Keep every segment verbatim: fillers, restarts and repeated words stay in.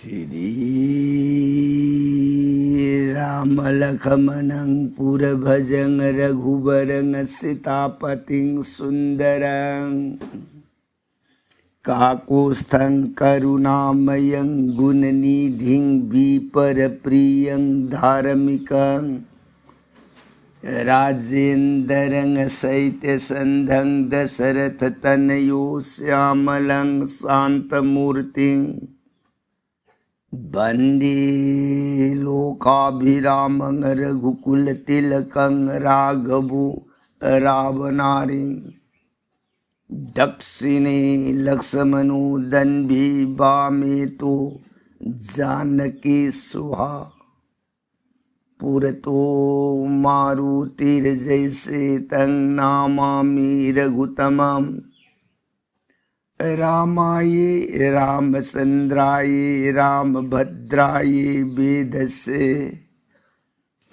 श्री राम लक्ष्मणं पुरभजं रघुवरं सीतापतिं सुन्दरं काकुत्स्थं करुणामयं गुणनिधिं विप्रप्रियं धार्मिकं राजेन्द्रं सैत्यसन्धं दशरथतनयो श्यामलं शान्तमूर्तिं वन्दे लोकाभिरामं रघुकुलतिलकं राघवो रावणारिं दक्षिणे लक्ष्मणो दण्डी वामे तु जानकी सुहा पुरतो मारुतिर्यस्य तं नमामि रघुत्तमम्। रामाय रामचन्द्राय रामभद्राय वेदसे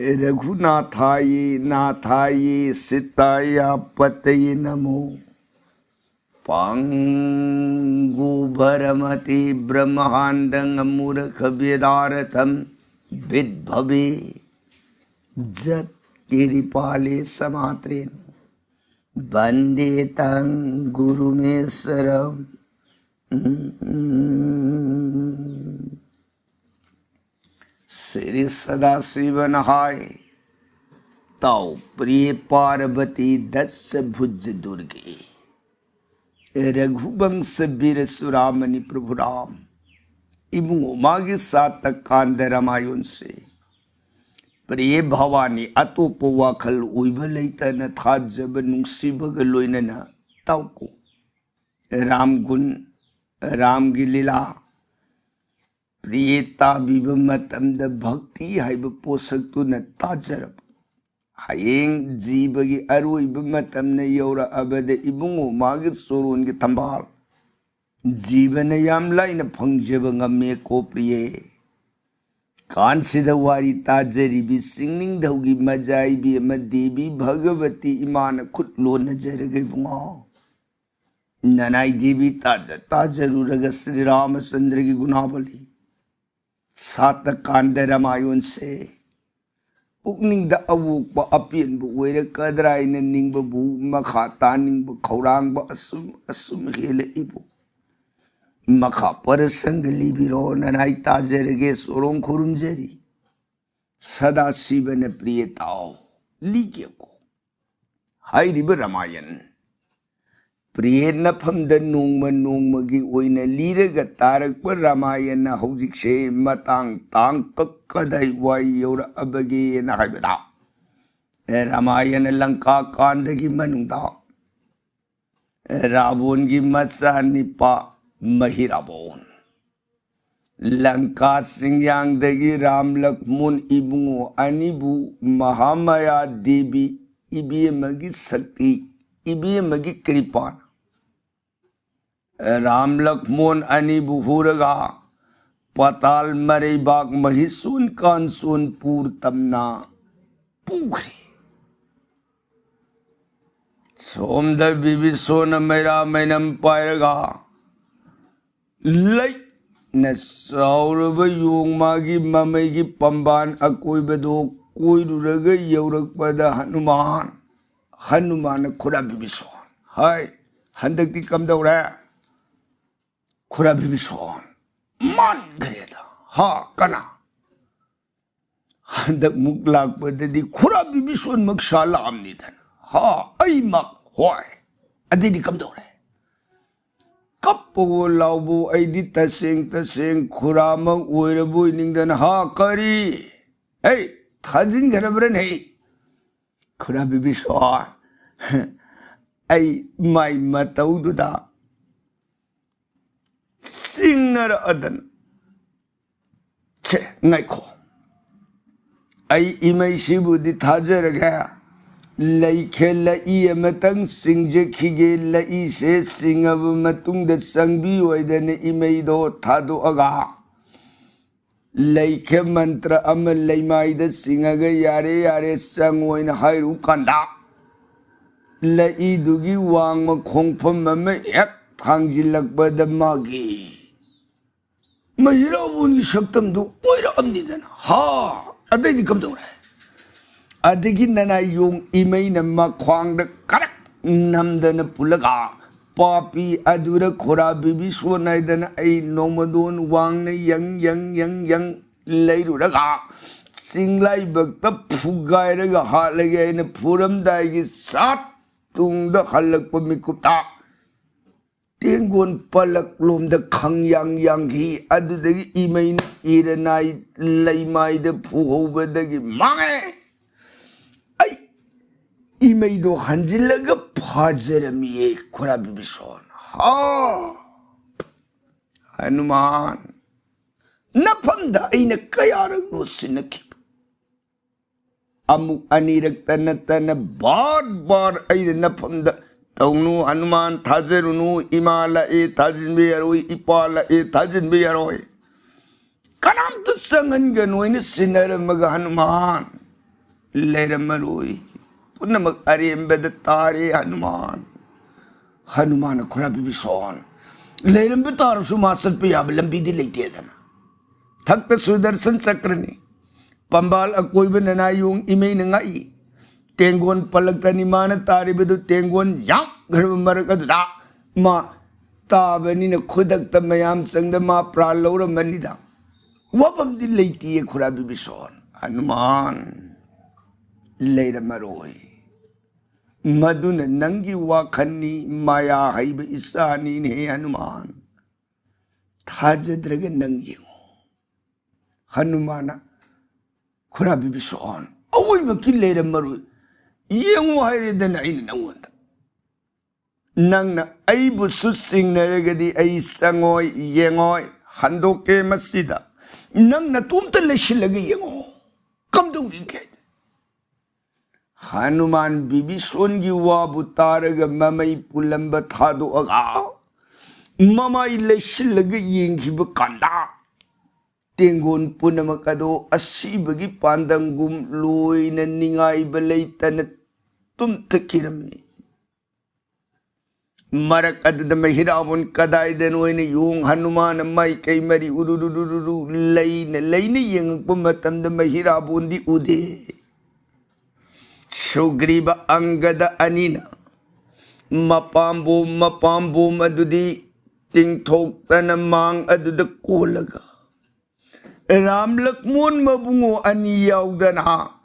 रघुनाथाय नाथाय सीताया पतये नमो। पङ्गुभरमति ब्रह्माण्डं मूर्खव्यदार्थं विद्भवे जत्कृपाले समात्रेण वन्दे तं गुरुमीश्वरम्। श्री सदाशिवन हाय। ताओ प्रिय पार्वती दस भुज दुर्गे। ꯔꯘꯨꯕꯪꯁ ꯕꯤꯔ ꯆꯨꯔꯥꯃꯅꯤ ꯄ꯭ꯔꯚꯨ ꯔꯥꯝ ꯏꯕꯨꯡꯉꯣ ꯃꯥꯒꯤ ꯁꯥꯇ ꯀꯥꯟꯗ ꯔꯥꯃꯥꯌꯣꯟꯁꯦ꯫ ꯄ꯭ꯔꯤꯌꯦ ꯚꯋꯥꯅꯤ ꯑꯇꯣꯞꯄ ꯋꯥꯈꯜ ꯑꯣꯏꯕ ꯂꯩꯇꯅ ꯊꯥꯖꯕ ꯅꯨꯡꯁꯤꯕꯒ ꯂꯣꯏꯅꯅ ꯇꯥꯎꯀꯣ꯫ ꯔꯥꯝꯒꯨꯟ, ꯔꯥꯝꯒꯤ ꯂꯤꯂꯥ, ꯄ꯭ꯔꯤꯌꯦ ꯇꯥꯕꯤꯕ ꯃꯇꯝꯗ ꯚꯛꯇꯤ ꯍꯥꯏꯕ ꯄꯣꯠꯁꯛꯇꯨꯅ ꯇꯥꯖꯔꯕ꯫ ꯍꯌꯦꯡ ꯖꯤꯕꯒꯤ ꯑꯔꯣꯏꯕ ꯃꯇꯝꯅ ꯌꯧꯔꯛꯑꯕꯗ ꯏꯕꯨꯡꯉꯣ ꯃꯥꯒꯤ ꯆꯣꯔꯣꯟꯒꯤ ꯊꯝꯕꯥꯜ ꯖꯤꯕꯅ ꯌꯥꯝ ꯂꯥꯏꯅ ꯐꯪꯖꯕ ꯉꯝꯃꯦ ꯀꯣ ꯄ꯭ꯔꯤꯌꯦ꯫ ꯀꯥꯟꯁꯤꯗ ꯋꯥꯔꯤ ꯇꯥꯖꯔꯤꯕꯤ ꯆꯤꯡꯅꯤꯡꯊꯧꯒꯤ ꯃꯖꯥꯏꯕꯤ ꯑꯃ ꯗꯦꯕꯤ ꯚꯒꯕꯇꯤ ꯏꯃꯥꯅ ꯈꯨꯠ ꯂꯣꯟꯅꯖꯔꯒ ꯏꯕꯨꯡꯉꯣ꯫ ꯅꯅꯥꯏ ꯗꯦꯕꯤ ꯇꯥꯖ ꯇꯥꯖꯔꯨꯔꯒ ꯁ꯭ꯔꯤ ꯔꯥꯃꯆꯟꯗ꯭ꯔꯒꯤ ꯒꯨꯅꯥꯕꯂꯤ ꯁꯥꯇꯀꯥꯟꯗ ꯔꯥꯃꯥꯌꯟꯁꯦ ꯄꯨꯛꯅꯤꯡꯗ ꯑꯋꯣꯛꯄ ꯑꯄꯦꯟꯕ ꯑꯣꯏꯔꯛꯀꯗ꯭ꯔꯥ ꯍꯥꯏꯅ ꯅꯤꯡꯕꯕꯨ ꯃꯈꯥ ꯇꯥꯅꯤꯡꯕ ꯈꯧꯔꯥꯡꯕ ꯑꯁꯨꯝ ꯑꯁꯨꯝ ꯍꯦꯜꯂꯛꯏꯕꯨ꯫ ꯃꯈꯥ ꯄꯔꯁꯪꯒ ꯂꯤꯕꯤꯔꯣ, ꯅꯅꯥꯏ ꯇꯥꯖꯔꯒꯦ, ꯁꯣꯔꯣꯡ ꯈꯨꯔꯨꯝꯖꯔꯤ꯫ ꯁꯗꯥꯁꯤꯕꯅ ꯄ꯭ꯔꯤꯌꯦ ꯇꯥꯎ, ꯂꯤꯒꯦꯀꯣ꯫ ꯍꯥꯏꯔꯤꯕ ꯔꯥꯃꯥꯌꯟ ꯄ꯭ꯔꯤꯌꯦ ꯅꯐꯝꯗ ꯅꯣꯡꯃ ꯅꯣꯡꯃꯒꯤ ꯑꯣꯏꯅ ꯂꯤꯔꯒ ꯇꯥꯔꯛꯄ ꯔꯥꯃꯥꯌꯟꯅ ꯍꯧꯖꯤꯛꯁꯦ ꯃꯇꯥꯡ ꯇꯥꯡ ꯀꯛ-, ꯀꯗꯥꯏ ꯋꯥꯏ ꯌꯧꯔꯛꯑꯕꯒꯦꯅ ꯍꯥꯏꯕꯗ, ꯑꯦ, ꯔꯥꯃꯥꯌꯟ ꯂꯪꯀꯥ ꯀꯥꯟꯗꯒꯤ ꯃꯅꯨꯡꯗ, ꯑꯦ, ꯔꯥꯕꯣꯟꯒꯤ ꯃꯆꯥꯅꯤꯄꯥ ꯃꯍꯤꯔꯥꯕꯣꯟ, ꯂꯪꯀꯥ ꯆꯤꯡꯌꯥꯡꯗꯒꯤ ꯔꯥꯝ ꯂꯛꯃꯣꯟ ꯏꯕꯨꯡꯉꯣ ꯑꯅꯤꯕꯨ ꯃꯍꯥꯃꯥꯌꯥ ꯗꯦꯕꯤ ꯏꯕꯦꯝꯃꯒꯤ ꯁꯛꯇꯤ, ꯏꯕꯦꯝꯃꯒꯤ ꯀ꯭ꯔꯤꯄꯥꯅ ꯔꯥꯝ ꯂꯛꯃꯣꯟ ꯑꯅꯤꯕꯨ ꯍꯨꯔꯒ ꯄꯥꯇꯥꯜ ꯃꯔꯩꯕꯥꯛ ꯃꯍꯤꯁꯣꯟ ꯀꯥꯟꯆꯣꯟꯄꯨꯔ ꯇꯝꯅ ꯄꯨꯈ꯭ꯔꯦ꯫ ꯁꯣꯝꯗ ꯕꯤꯕꯤꯁꯣꯟꯅ ꯃꯩꯔꯥ ꯃꯩꯅꯝ ꯄꯥꯏꯔꯒ ꯂꯩꯅ ꯆꯥꯎꯔꯕ ꯌꯣꯡ ꯃꯥꯒꯤ ꯃꯃꯩꯒꯤ ꯄꯥꯝꯕꯥꯟ ꯑꯀꯣꯏꯕꯗꯣ ꯀꯣꯏꯔꯨꯔꯒ ꯌꯧꯔꯛꯄꯗ ꯍꯅꯨꯃꯥꯟ, ꯍꯅꯨꯃꯥꯟꯅ ꯈꯨꯔꯥ ꯕꯤꯕꯤꯁꯣꯟ, "ꯍꯥꯏ, ꯍꯟꯗꯛꯇꯤ ꯀꯝꯗꯧꯔꯦ?" ꯈꯨꯔꯥ ꯕꯤꯕꯤꯁꯣꯟ, "ꯃꯥꯟꯈ꯭ꯔꯦꯗ, ꯍꯥ, ꯀꯅꯥ?" ꯍꯟꯗꯛ ꯃꯨꯛ ꯂꯥꯛꯄꯗꯗꯤ ꯈꯨꯔꯥ ꯕꯤꯕꯤꯁꯣꯟꯃꯛ ꯁꯥ ꯂꯥꯛꯑꯝꯅꯤꯗꯅ꯫ ꯍꯥ, ꯑꯩꯃꯛ, ꯍꯣꯏ꯫ ꯑꯗꯩꯗꯤ ꯀꯝꯗꯧꯔꯦ? ꯀꯞꯄꯕꯨ ꯂꯥꯎꯕꯨ ꯑꯩꯗꯤ ꯇꯁꯦꯡ ꯇꯁꯦꯡ ꯈꯨꯔꯥꯃꯛ ꯑꯣꯏꯔꯕꯣꯏ ꯅꯤꯡꯗꯅ, ꯍꯥ, ꯀꯔꯤ? ꯑꯩ ꯊꯥꯖꯤꯟꯈ꯭ꯔꯕ꯭ꯔꯅꯦ? ꯈꯨꯔꯥ ꯕꯤꯕꯤꯁꯣꯟ, ꯑꯩ ꯃꯥꯏ ꯃꯇꯧꯗꯨꯗ ꯆꯤꯡꯅꯔꯛꯑꯗꯅ꯫ ꯁꯦ, ꯉꯥꯏꯈꯣ꯫ ꯑꯩ ꯏꯃꯩꯁꯤꯕꯨꯗꯤ ꯊꯥꯖꯔꯒꯦ꯫ ꯂꯩꯈꯦ ꯂꯛꯏ ꯑꯃꯇꯪ ꯆꯤꯡꯖꯈꯤꯒꯦ꯫ ꯂꯛꯏꯁꯦ ꯆꯤꯡꯉꯕ ꯃꯇꯨꯡꯗ ꯆꯪꯕꯤꯌꯣꯏꯗꯅ ꯏꯃꯩꯗꯣ ꯊꯥꯗꯣꯛꯑꯒ ꯂꯩꯈꯦ ꯃꯟꯇ꯭ꯔ ꯑꯃ ꯂꯩꯃꯥꯏꯗ ꯆꯤꯡꯉꯒ "ꯌꯥꯔꯦ, ꯌꯥꯔꯦ, ꯆꯪꯉꯣꯅ" ꯍꯥꯏꯔꯨ ꯀꯥꯟꯗ, ꯂꯛꯏꯗꯨꯒꯤ ꯋꯥꯡꯃ ꯈꯣꯡꯐꯝ ꯑꯃ ꯍꯦꯛ ꯊꯥꯡꯖꯤꯜꯂꯛꯄꯗ ꯃꯥꯒꯤ ꯑꯍꯤꯔꯥꯕꯣꯟꯒꯤ ꯁꯛꯇꯝꯗꯨ ꯑꯣꯏꯔꯛꯑꯕꯅꯤꯗꯅ꯫ ꯍꯥ, ꯑꯗꯩꯗꯤ ꯀꯝꯗꯧꯔꯦ? ꯑꯗꯒꯤ ꯅꯅꯥꯏ ꯌꯣꯡ ꯏꯃꯩꯅ ꯃꯈ꯭ꯋꯥꯡꯗ ꯀꯔꯛ ꯅꯝꯗꯅ ꯄꯨꯜꯂꯒ, ꯄꯥꯄꯤ ꯑꯗꯨꯔ ꯈꯣꯔꯥ ꯕꯤꯕꯤꯁꯣꯟ ꯍꯥꯏꯗꯅ ꯑꯩ ꯅꯣꯡꯃꯗꯣꯟ ꯋꯥꯡꯅ ꯌꯪ ꯌꯪ ꯌꯪ ꯌꯪ ꯂꯩꯔꯨꯔꯒ, ꯆꯤꯡꯂꯥꯏꯕꯛꯇ ꯐꯨꯒꯥꯏꯔꯒ ꯍꯥꯠꯂꯒꯦ ꯍꯥꯏꯅ ꯐꯨꯔꯝꯗꯥꯏꯒꯤ ꯁꯥꯠ ꯇꯨꯡꯗ ꯍꯜꯂꯛꯄ ꯃꯤꯀꯨꯞꯇ ꯇꯦꯡꯒꯣꯟ ꯄꯂꯛꯂꯣꯝꯗ ꯈꯪꯌꯥꯡ ꯌꯥꯡꯈꯤ꯫ ꯑꯗꯨꯗꯒꯤ ꯏꯃꯩꯅ ꯏꯔꯅꯥꯏ ꯂꯩꯃꯥꯏꯗ ꯐꯨꯍꯧꯕꯗꯒꯤ ꯃꯥꯡꯉꯦ꯫ ꯑꯩ ꯏꯃꯩꯗꯣ ꯍꯟꯖꯤꯜꯂꯒ ꯐꯥꯖꯔꯝꯃꯤꯌꯦ ꯈꯣꯔꯥ ꯕꯤꯕꯤꯁꯣꯟ꯫ ꯍꯥ! ꯍꯅꯨꯃꯥꯟ, ꯅꯐꯝꯗ ꯑꯩꯅ ꯀꯌꯥꯔꯛꯅꯣ ꯁꯤꯟꯅꯈꯤꯕ? ꯑꯃꯨꯛ ꯑꯅꯤꯔꯛꯇ ꯅꯠꯇꯅ ꯕꯥꯔ ꯕꯥꯔ ꯑꯩꯅ ꯅꯐꯝꯗ, "ꯇꯧꯅꯨ ꯍꯅꯨꯃꯥꯟ, ꯊꯥꯖꯔꯨꯅꯨ, ꯏꯃꯥ ꯂꯥꯛꯑꯦ ꯊꯥꯖꯤꯟꯕ ꯌꯥꯔꯣꯏ, ꯏꯄꯥ ꯂꯥꯛꯑꯦ ꯊꯥꯖꯤꯟꯕ ꯌꯥꯔꯣꯏ, ꯀꯅꯥꯝꯇ ꯆꯪꯍꯟꯒꯅꯨ" ꯍꯥꯏꯅ ꯁꯤꯟꯅꯔꯝꯃꯒ ꯍꯅꯨꯃꯥꯟ ꯂꯩꯔꯝꯃꯔꯣꯏ꯫ ꯄꯨꯝꯅꯃꯛ ꯑꯔꯦꯝꯕꯗ ꯇꯥꯔꯦ ꯍꯅꯨꯃꯥꯟ꯫ ꯍꯅꯨꯃꯥꯟꯅ ꯈꯣꯔꯥ ꯕꯤꯕꯤꯁꯣꯟ, ꯂꯩꯔꯝꯕ ꯇꯥꯔꯁꯨ ꯃꯥ ꯆꯠꯄ ꯌꯥꯕ ꯂꯝꯕꯤꯗꯤ ꯂꯩꯇꯦꯗꯅ꯫ ꯊꯛꯇ ꯁꯨꯗꯔꯁꯟ ꯆꯀ꯭ꯔꯅꯤ, ꯄꯝꯕꯥꯜ ꯑꯀꯣꯏꯕ ꯅꯅꯥꯌꯣꯡ ꯏꯃꯩꯅ ꯉꯥꯛꯏ꯫ ꯇꯦꯡꯒꯣꯟ ꯄꯜꯂꯛꯇꯅꯤ ꯃꯥꯅ ꯇꯥꯔꯤꯕꯗꯨ, ꯇꯦꯡꯒꯣꯟ ꯌꯥꯝꯈ꯭ꯔꯕ ꯃꯔꯛ ꯑꯗꯨꯗ ꯃꯥ ꯇꯥꯕꯅꯤꯅ ꯈꯨꯗꯛꯇ ꯃꯌꯥꯝ ꯆꯪꯗ ꯃꯥ ꯄ꯭ꯔꯥꯟ ꯂꯧꯔꯝꯃꯅꯤꯗ꯫ ꯋꯥꯐꯝꯗꯤ ꯂꯩꯇꯦ ꯈꯨꯔꯥ ꯕꯤꯕꯤꯁꯣꯟ, ꯍꯅꯨꯃꯥꯟ ꯂꯩꯔꯝꯃꯔꯣꯏ꯫ ꯃꯗꯨꯅ ꯅꯪꯒꯤ ꯋꯥꯈꯜꯅꯤ, ꯃꯥꯌꯥ ꯍꯩꯕ ꯏꯆꯥꯅꯤꯅꯦ ꯍꯦ ꯍꯅꯨꯃꯥꯟ꯫ ꯊꯥꯖꯗ꯭ꯔꯒ ꯅꯪ ꯌꯦꯡꯉꯨ꯫ ꯍꯅꯨꯃꯥꯟꯅ, "ꯈꯨꯔꯥ ꯕꯤꯕꯤꯁꯣꯟ, ꯑꯋꯣꯏꯕꯀꯤ ꯂꯩꯔꯝꯃꯔꯣꯏ꯫ ꯌꯦꯡꯉꯨ ꯍꯥꯏꯔꯦꯗꯅ ꯑꯩꯅ ꯅꯪꯉꯣꯟꯗ꯫ ꯅꯪꯅ ꯑꯩꯕꯨꯁꯨ ꯆꯤꯡꯅꯔꯒꯗꯤ ꯑꯩ ꯆꯪꯉꯣꯏ, ꯌꯦꯡꯉꯣꯏ, ꯍꯟꯗꯣꯛꯀꯦ ꯃꯁꯤꯗ꯫ ꯅꯪ ꯅꯇꯣꯝꯇ ꯂꯩꯁꯤꯜꯂꯒ ꯌꯦꯡꯉꯣ꯫ ꯀꯝꯗꯧꯔꯤꯒꯦ?" ꯍꯅꯨꯃꯥꯟ ꯕꯤꯕꯤꯁꯣꯟꯒꯤ ꯋꯥꯕꯨ ꯇꯥꯔꯒ ꯃꯃꯩ ꯄꯨꯜꯂꯝꯕ ꯊꯥꯗꯣꯛꯑꯒ ꯃꯃꯥꯏ ꯂꯩꯁꯤꯜꯂꯒ ꯌꯦꯡꯈꯤꯕ ꯀꯥꯟꯗ ꯇꯦꯡꯒꯣꯟ ꯄꯨꯝꯅꯃꯛ ꯑꯗꯣ ꯑꯁꯤꯕꯒꯤ ꯄꯥꯟꯗꯝꯒꯨꯝ ꯂꯣꯏꯅ ꯅꯤꯡꯉꯥꯏꯕ ꯂꯩꯇꯅ ꯇꯨꯝꯊꯈꯤꯔꯝꯃꯤ꯫ ꯃꯔꯛ ꯑꯗꯨꯗ ꯃꯍꯤꯔꯥꯕꯣꯟ ꯀꯗꯥꯏꯗꯅꯣ ꯍꯥꯏꯅ ꯌꯣꯡ ꯍꯅꯨꯃꯥꯟꯅ ꯃꯥꯏꯀꯩ ꯃꯔꯤ ꯎꯔꯨꯔꯨꯔꯨꯔꯨ ꯂꯩꯅ ꯂꯩꯅ ꯌꯦꯡꯉꯛꯄ ꯃꯇꯝꯗ ꯃꯍꯤꯔꯥꯕꯣꯟꯗꯤ ꯎꯗꯦ꯫ ꯁꯨꯒ꯭ꯔꯤꯕ ꯑꯪꯒꯗ ꯑꯅꯤꯅ ꯃꯄꯥꯝꯕꯣꯝ ꯃꯄꯥꯝꯕꯣꯝ ꯑꯗꯨꯗꯤ ꯇꯤꯡꯊꯣꯛꯇꯅ ꯃꯥꯡ ꯑꯗꯨꯗ ꯀꯣꯜꯂꯒ ꯔꯥꯝ ꯂꯛꯃꯣꯟ ꯃꯕꯨꯡꯉꯣ ꯑꯅꯤ ꯌꯥꯎꯗꯅ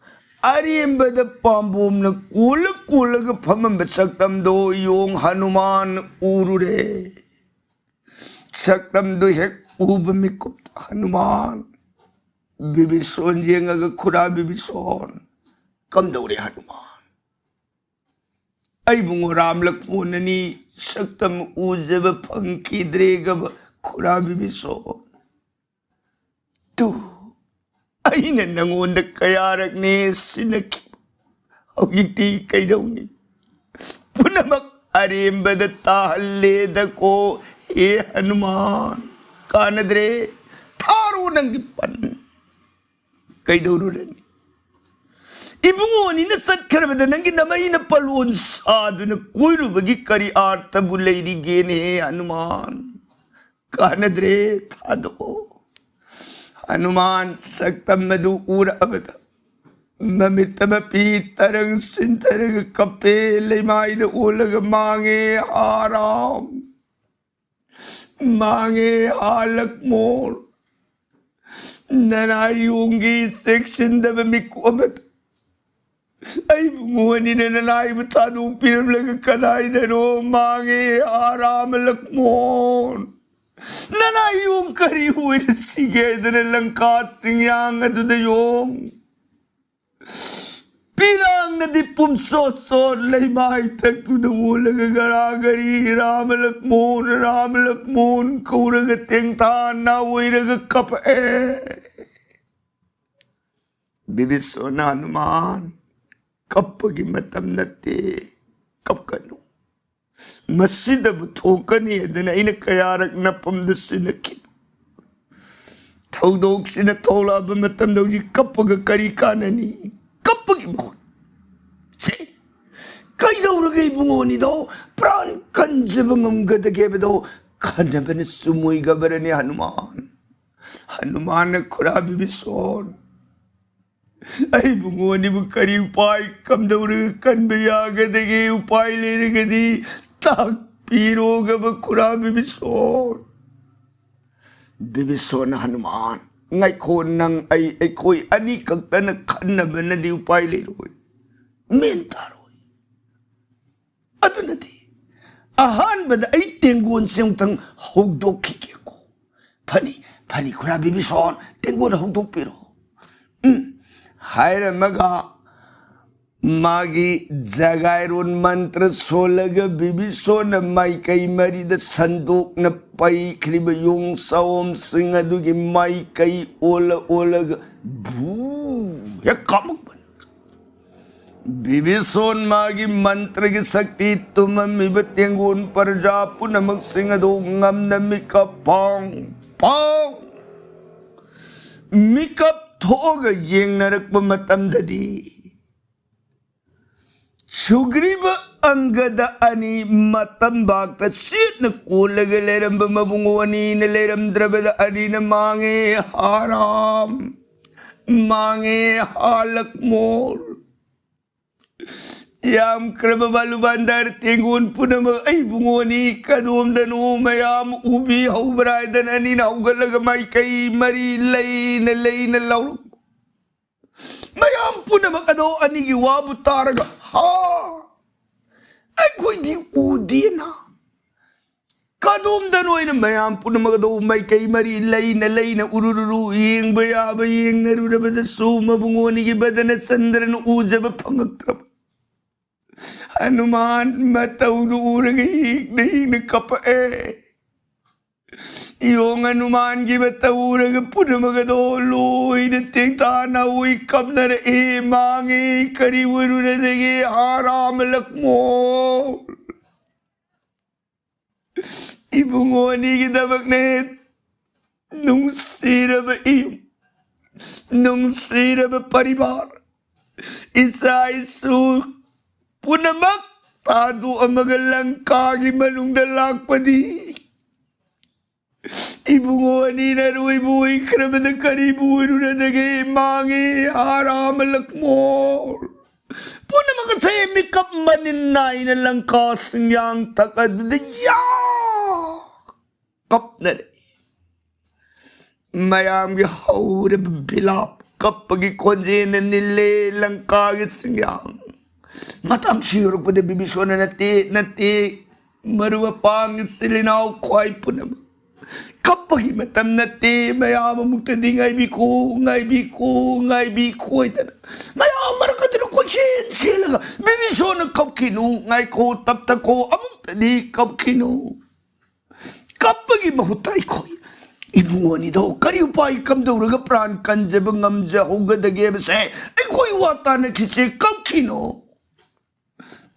ꯑꯔꯦꯝꯕꯗ ꯄꯥꯝꯕꯣꯝꯅ ꯀꯣꯜꯂ ꯀꯣꯜꯂꯒ ꯐꯝꯃꯝꯕ ꯁꯛꯇꯝꯗꯣ ꯌꯣꯡ ꯍꯅꯨꯃꯥꯟ ꯎꯔꯨꯔꯦ꯫ ꯁꯛꯇꯝꯗꯨ ꯍꯦꯛ ꯎꯕ ꯃꯤꯀꯨꯞꯇ ꯍꯅꯨꯃꯥꯟ ꯕꯤꯕꯤꯁꯣꯟ ꯌꯦꯡꯉꯒ, "ꯈꯨꯔꯥ ꯕꯤꯕꯤꯁꯣꯟ, ꯀꯝꯗꯧꯔꯦ ꯍꯅꯨꯃꯥꯟ? ꯑꯩꯕꯨ ꯉꯣꯔꯥꯝ ꯂꯛꯃꯣꯟ ꯑꯅꯤ ꯁꯛꯇꯝ ꯎꯖꯕ ꯐꯪꯈꯤꯗ꯭ꯔꯦꯒꯕ ꯈꯨꯔꯥ ꯕꯤꯕꯤꯁꯣꯟ꯫ ꯇꯨ, ꯑꯩꯅ ꯅꯉꯣꯟꯗ ꯀꯌꯥꯔꯛꯅꯦ ꯁꯤꯟꯅꯈꯤꯕ? ꯍꯧꯖꯤꯛꯇꯤ ꯀꯩꯗꯧꯅꯤ? ꯄꯨꯝꯅꯃꯛ ꯑꯔꯦꯝꯕꯗ ꯇꯥꯍꯜꯂꯦꯗꯀꯣ, ꯍꯦ ꯍꯅꯨꯃꯥꯟ꯫ ꯀꯥꯟꯅꯗ꯭ꯔꯦ, ꯊꯥꯔꯣ ꯅꯪꯒꯤ ꯄꯟ꯫ ꯀꯩꯗꯧꯔꯨꯔꯅꯤ? ꯏꯕꯨꯡꯉꯣ ꯑꯅꯤꯅ ꯆꯠꯈ꯭ꯔꯕꯗ ꯅꯪꯒꯤ ꯅꯃꯩꯅ ꯄꯂꯣꯟ ꯁꯥꯗꯨꯅ ꯀꯣꯏꯔꯨꯕꯒꯤ ꯀꯔꯤ ꯑꯥꯔꯊꯕꯨ ꯂꯩꯔꯤꯒꯦꯅꯦ, ꯍꯅꯨꯃꯥꯟ? ꯀꯥꯟꯅꯗ꯭ꯔꯦ, ꯊꯥꯗꯣꯛꯑꯣ꯫ ꯍꯅꯨꯃꯥꯟ ꯁꯛꯇꯝ ꯑꯗꯨ ꯎꯔꯛꯑꯕꯗ ꯃꯃꯤꯠꯇ ꯃꯄꯤ ꯇꯔꯪ ꯁꯤꯟꯊꯔꯒ ꯀꯞꯄꯦ, ꯂꯩꯃꯥꯏꯗ ꯑꯣꯜꯂꯒ, "ꯃꯥꯡꯉꯦ ꯍꯥ ꯔꯥꯝ, ꯃꯥꯡꯉꯦ ꯍꯥ ꯂꯛꯃꯣꯟ, ꯅꯅꯥꯏ ꯌꯣꯡꯒꯤ ꯆꯦꯛꯁꯤꯟꯗꯕ ꯃꯤꯀꯨꯞ ꯑꯃꯗ ꯑꯩꯕꯨ ꯉꯣꯟꯅꯤꯅ ꯅꯅꯥꯏꯕꯨ ꯊꯥꯗꯣꯛꯄꯤꯔꯝꯂꯒ ꯀꯗꯥꯏꯗꯅꯣ ꯃꯥꯡꯉꯦ ꯍꯥ ꯔꯥꯃ ꯂꯛꯃꯣꯟ꯫ ꯅꯅꯥꯏ ꯌꯣꯡ ꯀꯔꯤ ꯑꯣꯏꯔꯁꯤꯒꯦ ꯍꯥꯏꯗꯅ ꯂꯪꯀꯥ ꯆꯤꯡꯌꯥꯡ ꯑꯗꯨꯗ ꯌꯣꯡ ꯄꯤꯔꯥꯡꯅꯗꯤ ꯄꯨꯝꯁꯣꯠ ꯁꯣꯠ ꯂꯩꯃꯥꯏ ꯊꯛꯇꯨꯗ ꯑꯣꯜꯂꯒ ꯒꯔꯥ ꯒꯔꯤ ꯔꯥꯃ ꯂꯛꯃꯣꯟ, ꯔꯥꯃ ꯂꯛꯃꯣꯟ ꯀꯧꯔꯒ ꯇꯦꯡꯊꯥ ꯅꯥꯑꯣꯏꯔꯒ ꯀꯞꯄꯛꯑꯦ꯫ ꯕꯤꯕꯤꯁꯣꯅ ꯍꯅꯨꯃꯥꯟ, ꯀꯞꯄꯒꯤ ꯃꯇꯝ ꯅꯠꯇꯦ, ꯀꯞꯀꯅꯨ꯫ ꯃꯁꯤꯗꯕꯨ ꯊꯣꯛꯀꯅꯤ ꯍꯥꯏꯗꯅ ꯑꯩꯅ ꯀꯌꯥꯔꯛ ꯅꯐꯝꯗ ꯁꯤꯟꯅꯈꯤꯕ? ꯊꯧꯗꯣꯛꯁꯤꯅ ꯊꯣꯛꯂꯛꯑꯕ ꯃꯇꯝꯗ ꯍꯧꯖꯤꯛ ꯀꯞꯄꯒ ꯀꯔꯤ ꯀꯥꯟꯅꯅꯤ? ꯀꯞꯄꯒꯤ ꯃꯍꯨꯠ ꯁꯦ, ꯀꯩꯗꯧꯔꯒꯦ ꯏꯕꯨꯡꯉꯣ ꯑꯅꯤꯗꯣ? ꯄ꯭ꯔꯥꯟ ꯀꯟꯖꯕ ꯉꯝꯒꯗꯒꯦꯕꯗꯣ ꯈꯟꯅꯕꯅ ꯆꯨꯝꯃꯣꯏꯒꯕꯔꯅꯦ ꯍꯅꯨꯃꯥꯟ꯫ ꯍꯅꯨꯃꯥꯟꯅ ꯈꯨꯔꯥ ꯕꯤꯕꯤꯁꯣꯟ, ꯑꯩ ꯏꯕꯨꯡꯉꯣ ꯑꯅꯤꯕꯨ ꯀꯔꯤ ꯎꯄꯥꯏ ꯀꯝꯗꯧꯔꯒ ꯀꯟꯕ ꯌꯥꯒꯗꯒꯦ? ꯎꯄꯥꯏ ꯂꯩꯔꯒꯗꯤ ꯇꯥꯛꯄꯤꯔꯣꯒꯕ ꯈꯨꯔꯥ ꯕꯤꯕꯤꯁꯣꯟ꯫ ꯕꯤꯕꯤꯁꯣꯟꯅ ꯍꯅꯨꯃꯥꯟ, ꯉꯥꯏꯈꯣ, ꯅꯪ ꯑꯩ, ꯑꯩꯈꯣꯏ ꯑꯅꯤꯈꯛꯇꯅ ꯈꯟꯅꯕꯅꯗꯤ ꯎꯄꯥꯏ ꯂꯩꯔꯣꯏ, ꯃꯦꯟ ꯇꯥꯔꯣꯏ꯫ ꯑꯗꯨꯅꯗꯤ ꯑꯍꯥꯟꯕꯗ ꯑꯩ ꯇꯦꯡꯒꯣꯟꯁꯦ ꯑꯃꯨꯛꯇꯪ ꯍꯧꯗꯣꯛꯈꯤꯒꯦꯀꯣ꯫ ꯐꯅꯤ, ꯐꯅꯤ, ꯈꯨꯔꯥ ꯕꯤꯕꯤꯁꯣꯟ, ꯇꯦꯡꯒꯣꯟ ꯍꯧꯗꯣꯛꯄꯤꯔꯣ꯫ ꯎꯝ, ꯍꯥꯏꯔꯝꯃꯒ ꯃꯥꯒꯤ ꯖꯒꯥꯏꯔꯣꯟ ꯃꯟꯇ꯭ꯔ ꯁꯣꯜꯂꯒ ꯕꯤꯕꯤꯁꯣꯟꯅ ꯃꯥꯏꯀꯩ ꯃꯔꯤꯗ ꯁꯟꯗꯣꯛꯅ ꯄꯩꯈ꯭ꯔꯤꯕ ꯌꯣꯡ ꯆꯥꯋꯣꯝꯁꯤꯡ ꯑꯗꯨꯒꯤ ꯃꯥꯏꯀꯩ ꯑꯣꯜꯂ ꯑꯣꯜꯂꯒ ꯚꯨ ꯍꯦꯛ ꯀꯥꯞꯂꯛꯄꯅꯤ꯫ ꯕꯤꯕꯤꯁꯣꯟ ꯃꯥꯒꯤ ꯃꯟꯇ꯭ꯔꯒꯤ ꯁꯛꯇꯤ ꯇꯨꯝꯃꯝꯃꯤꯕ ꯇꯦꯡꯒꯣꯟ ꯄ꯭ꯔꯖꯥ ꯄꯨꯝꯅꯃꯛꯁꯤꯡ ꯑꯗꯨ ꯉꯝꯅ ꯃꯤꯀꯞ ꯐꯥꯎ ꯐꯥꯎ ꯃꯤꯀꯞ ꯊꯣꯛꯑꯒ ꯌꯦꯡꯅꯔꯛꯄ ꯃꯇꯝꯗꯗꯤ ꯁꯨꯒ꯭ꯔꯤꯕ ꯑꯪꯒꯗ ꯑꯅꯤ ꯃꯇꯝꯕꯥꯛꯇ ꯆꯦꯠꯅ ꯀꯣꯜꯂꯒ ꯂꯩꯔꯝꯕ ꯃꯕꯨꯡ ꯑꯅꯤꯅ ꯂꯩꯔꯝꯗ꯭ꯔꯕꯗ ꯑꯅꯤꯅ ꯃꯥꯡꯉꯦ ꯍꯥꯔꯥꯝ, ꯃꯥꯡꯉꯦ ꯍꯥꯂꯛꯃꯣꯜ꯫ ꯌꯥꯝꯈ꯭ꯔꯕ ꯕꯥꯂꯨꯕꯥꯟꯗꯥꯔ ꯇꯦꯡꯒꯣꯟ ꯄꯨꯝꯅꯃꯛ ꯑꯩ ꯏꯕꯨꯡꯉꯣꯅꯤ ꯀꯗꯣꯝꯗꯅꯣ ꯃꯌꯥꯝ ꯎꯕꯤ ꯍꯧꯕ꯭ꯔꯥ ꯍꯥꯏꯗꯅ ꯑꯅꯤꯅ ꯍꯧꯒꯠꯂꯒ ꯃꯥꯏꯀꯩ ꯃꯔꯤ ꯂꯩꯅ ꯂꯩꯅ ꯂꯥꯎꯔꯛꯄ꯫ ꯃꯌꯥꯝ ꯄꯨꯝꯅꯃꯛ ꯑꯗꯣ ꯑꯅꯤꯒꯤ ꯋꯥꯕꯨ ꯇꯥꯔꯒ, "ꯍꯥ, ꯑꯩꯈꯣꯏꯗꯤ ꯎꯗꯦꯅ"꯫ ꯀꯗꯣꯝꯗꯅꯣ ꯑꯣꯏꯅ ꯃꯌꯥꯝ ꯄꯨꯝꯅꯃꯛ ꯑꯗꯣ ꯃꯥꯏꯀꯩ ꯃꯔꯤ ꯂꯩꯅ ꯂꯩꯅ ꯎꯔꯨꯔꯨꯔꯨ ꯌꯦꯡꯕ ꯌꯥꯕ ꯌꯦꯡꯅꯔꯨꯔꯕꯗꯁꯨ ꯃꯕꯨꯡꯉꯣꯅꯤꯒꯤ ꯕꯗꯅ ꯆꯟꯗ꯭ꯔꯅ ꯎꯖꯕ ꯐꯪꯉꯛꯇ꯭ꯔꯕ꯫ ꯍꯅꯨꯃꯥꯟ ꯃꯇꯧꯗꯨ ꯎꯔꯒ ꯍꯤꯛꯅ ꯍꯤꯛꯅ ꯀꯞꯄꯛꯑꯦ꯫ ꯌꯣꯡ ꯍꯅꯨꯃꯥꯟꯒꯤ ꯃꯇꯧ ꯎꯔꯒ ꯄꯨꯝꯅꯃꯛ ꯑꯗꯣ ꯂꯣꯏꯅ ꯇꯦꯡꯇꯥ ꯅꯥꯎꯏ ꯀꯞꯅꯔꯛꯏ꯫ ꯃꯥꯡꯉꯤ, ꯀꯔꯤ ꯑꯣꯏꯔꯨꯔꯗꯒꯦ? ꯍꯥꯔꯥꯝ ꯂꯛꯃꯣ꯫ ꯏꯕꯨꯡꯉꯣ ꯑꯅꯤꯒꯤꯗꯃꯛꯅꯦ꯫ ꯅꯨꯡꯁꯤꯔꯕ ꯏꯌꯨꯝ, ꯅꯨꯡꯁꯤꯔꯕ ꯄꯔꯤꯕꯥꯔ, ꯏꯆꯥ ꯏꯁꯨ, ꯄꯨꯝꯅꯃꯛ ꯊꯥꯗꯣꯛꯑꯝꯃꯒ ꯂꯪꯀꯥꯒꯤ ꯃꯅꯨꯡꯗ ꯂꯥꯛꯄꯅꯤ꯫ ꯏꯕꯨꯡꯉꯣ ꯑꯅꯤꯅ ꯑꯔꯣꯏꯕ ꯑꯣꯏꯈ꯭ꯔꯕꯗ ꯀꯔꯤꯕꯨ ꯑꯣꯏꯔꯨꯔꯗꯒꯦ? ꯃꯥꯡꯉꯦ, ꯍꯥꯔꯥ ꯑꯃ ꯂꯛꯃꯣ꯫ ꯄꯨꯝꯅꯃꯛ ꯑꯁꯦ ꯃꯤꯀꯞ ꯃꯅꯤꯟ ꯅꯥꯏꯅ ꯂꯪꯀꯥ ꯁꯤꯡꯌꯥꯡ ꯊꯛ ꯑꯗꯨꯗ ꯌꯥ ꯀꯞꯅꯔꯦ꯫ ꯃꯌꯥꯝꯒꯤ ꯍꯧꯔꯕ ꯕꯤꯂꯥꯞ, ꯀꯞꯄꯒꯤ ꯈꯣꯟꯖꯦꯜꯅ ꯅꯤꯜꯂꯦ ꯂꯪꯀꯥꯒꯤ ꯆꯤꯡꯌꯥꯡ꯫ ꯃꯇꯝꯁꯤ ꯌꯧꯔꯛꯄꯗ ꯕꯤꯕꯤꯁꯣꯅ ꯅꯠꯇꯦ, ꯅꯠꯇꯦ, ꯃꯔꯨꯞ ꯃꯄꯥꯡ ꯏꯆꯤꯜ ꯏꯅꯥꯎ ꯈ꯭ꯋꯥꯏ ꯄꯨꯝꯅꯃꯛ ꯀꯞꯄꯒꯤ ꯃꯇꯝ ꯅꯠꯇꯦ꯫ ꯃꯌꯥꯝ ꯑꯃꯨꯛꯇꯗꯤ ꯉꯥꯏꯕꯤꯈꯣ, ꯉꯥꯏꯕꯤꯈꯣ, ꯉꯥꯏꯕꯤꯈꯣ ꯍꯥꯏꯗꯅ ꯃꯌꯥꯝ ꯃꯔꯛ ꯑꯗꯨꯗ ꯀꯣꯏꯆꯦꯟ ꯆꯦꯜꯂꯒ ꯕꯤꯕꯤꯁꯣꯅ ꯀꯞꯈꯤꯅꯨ, ꯉꯥꯏꯈꯣ, ꯇꯞꯊꯈꯣ, ꯑꯃꯨꯛꯇꯗꯤ ꯀꯞꯈꯤꯅꯨ꯫ ꯀꯞꯄꯒꯤ ꯃꯍꯨꯠꯇ ꯑꯩꯈꯣꯏ ꯏꯕꯨꯡꯉꯣ ꯑꯅꯤꯗꯣ ꯀꯔꯤ ꯎꯄꯥꯏ ꯀꯝꯗꯧꯔꯒ ꯄ꯭ꯔꯥꯟ ꯀꯟꯖꯕ ꯉꯝꯖꯍꯧꯒꯗꯒꯦ ꯍꯥꯏꯕꯁꯦ ꯑꯩꯈꯣꯏ ꯋꯥ ꯇꯥꯅꯈꯤꯁꯦ꯫ ꯀꯞꯈꯤꯅꯣ꯫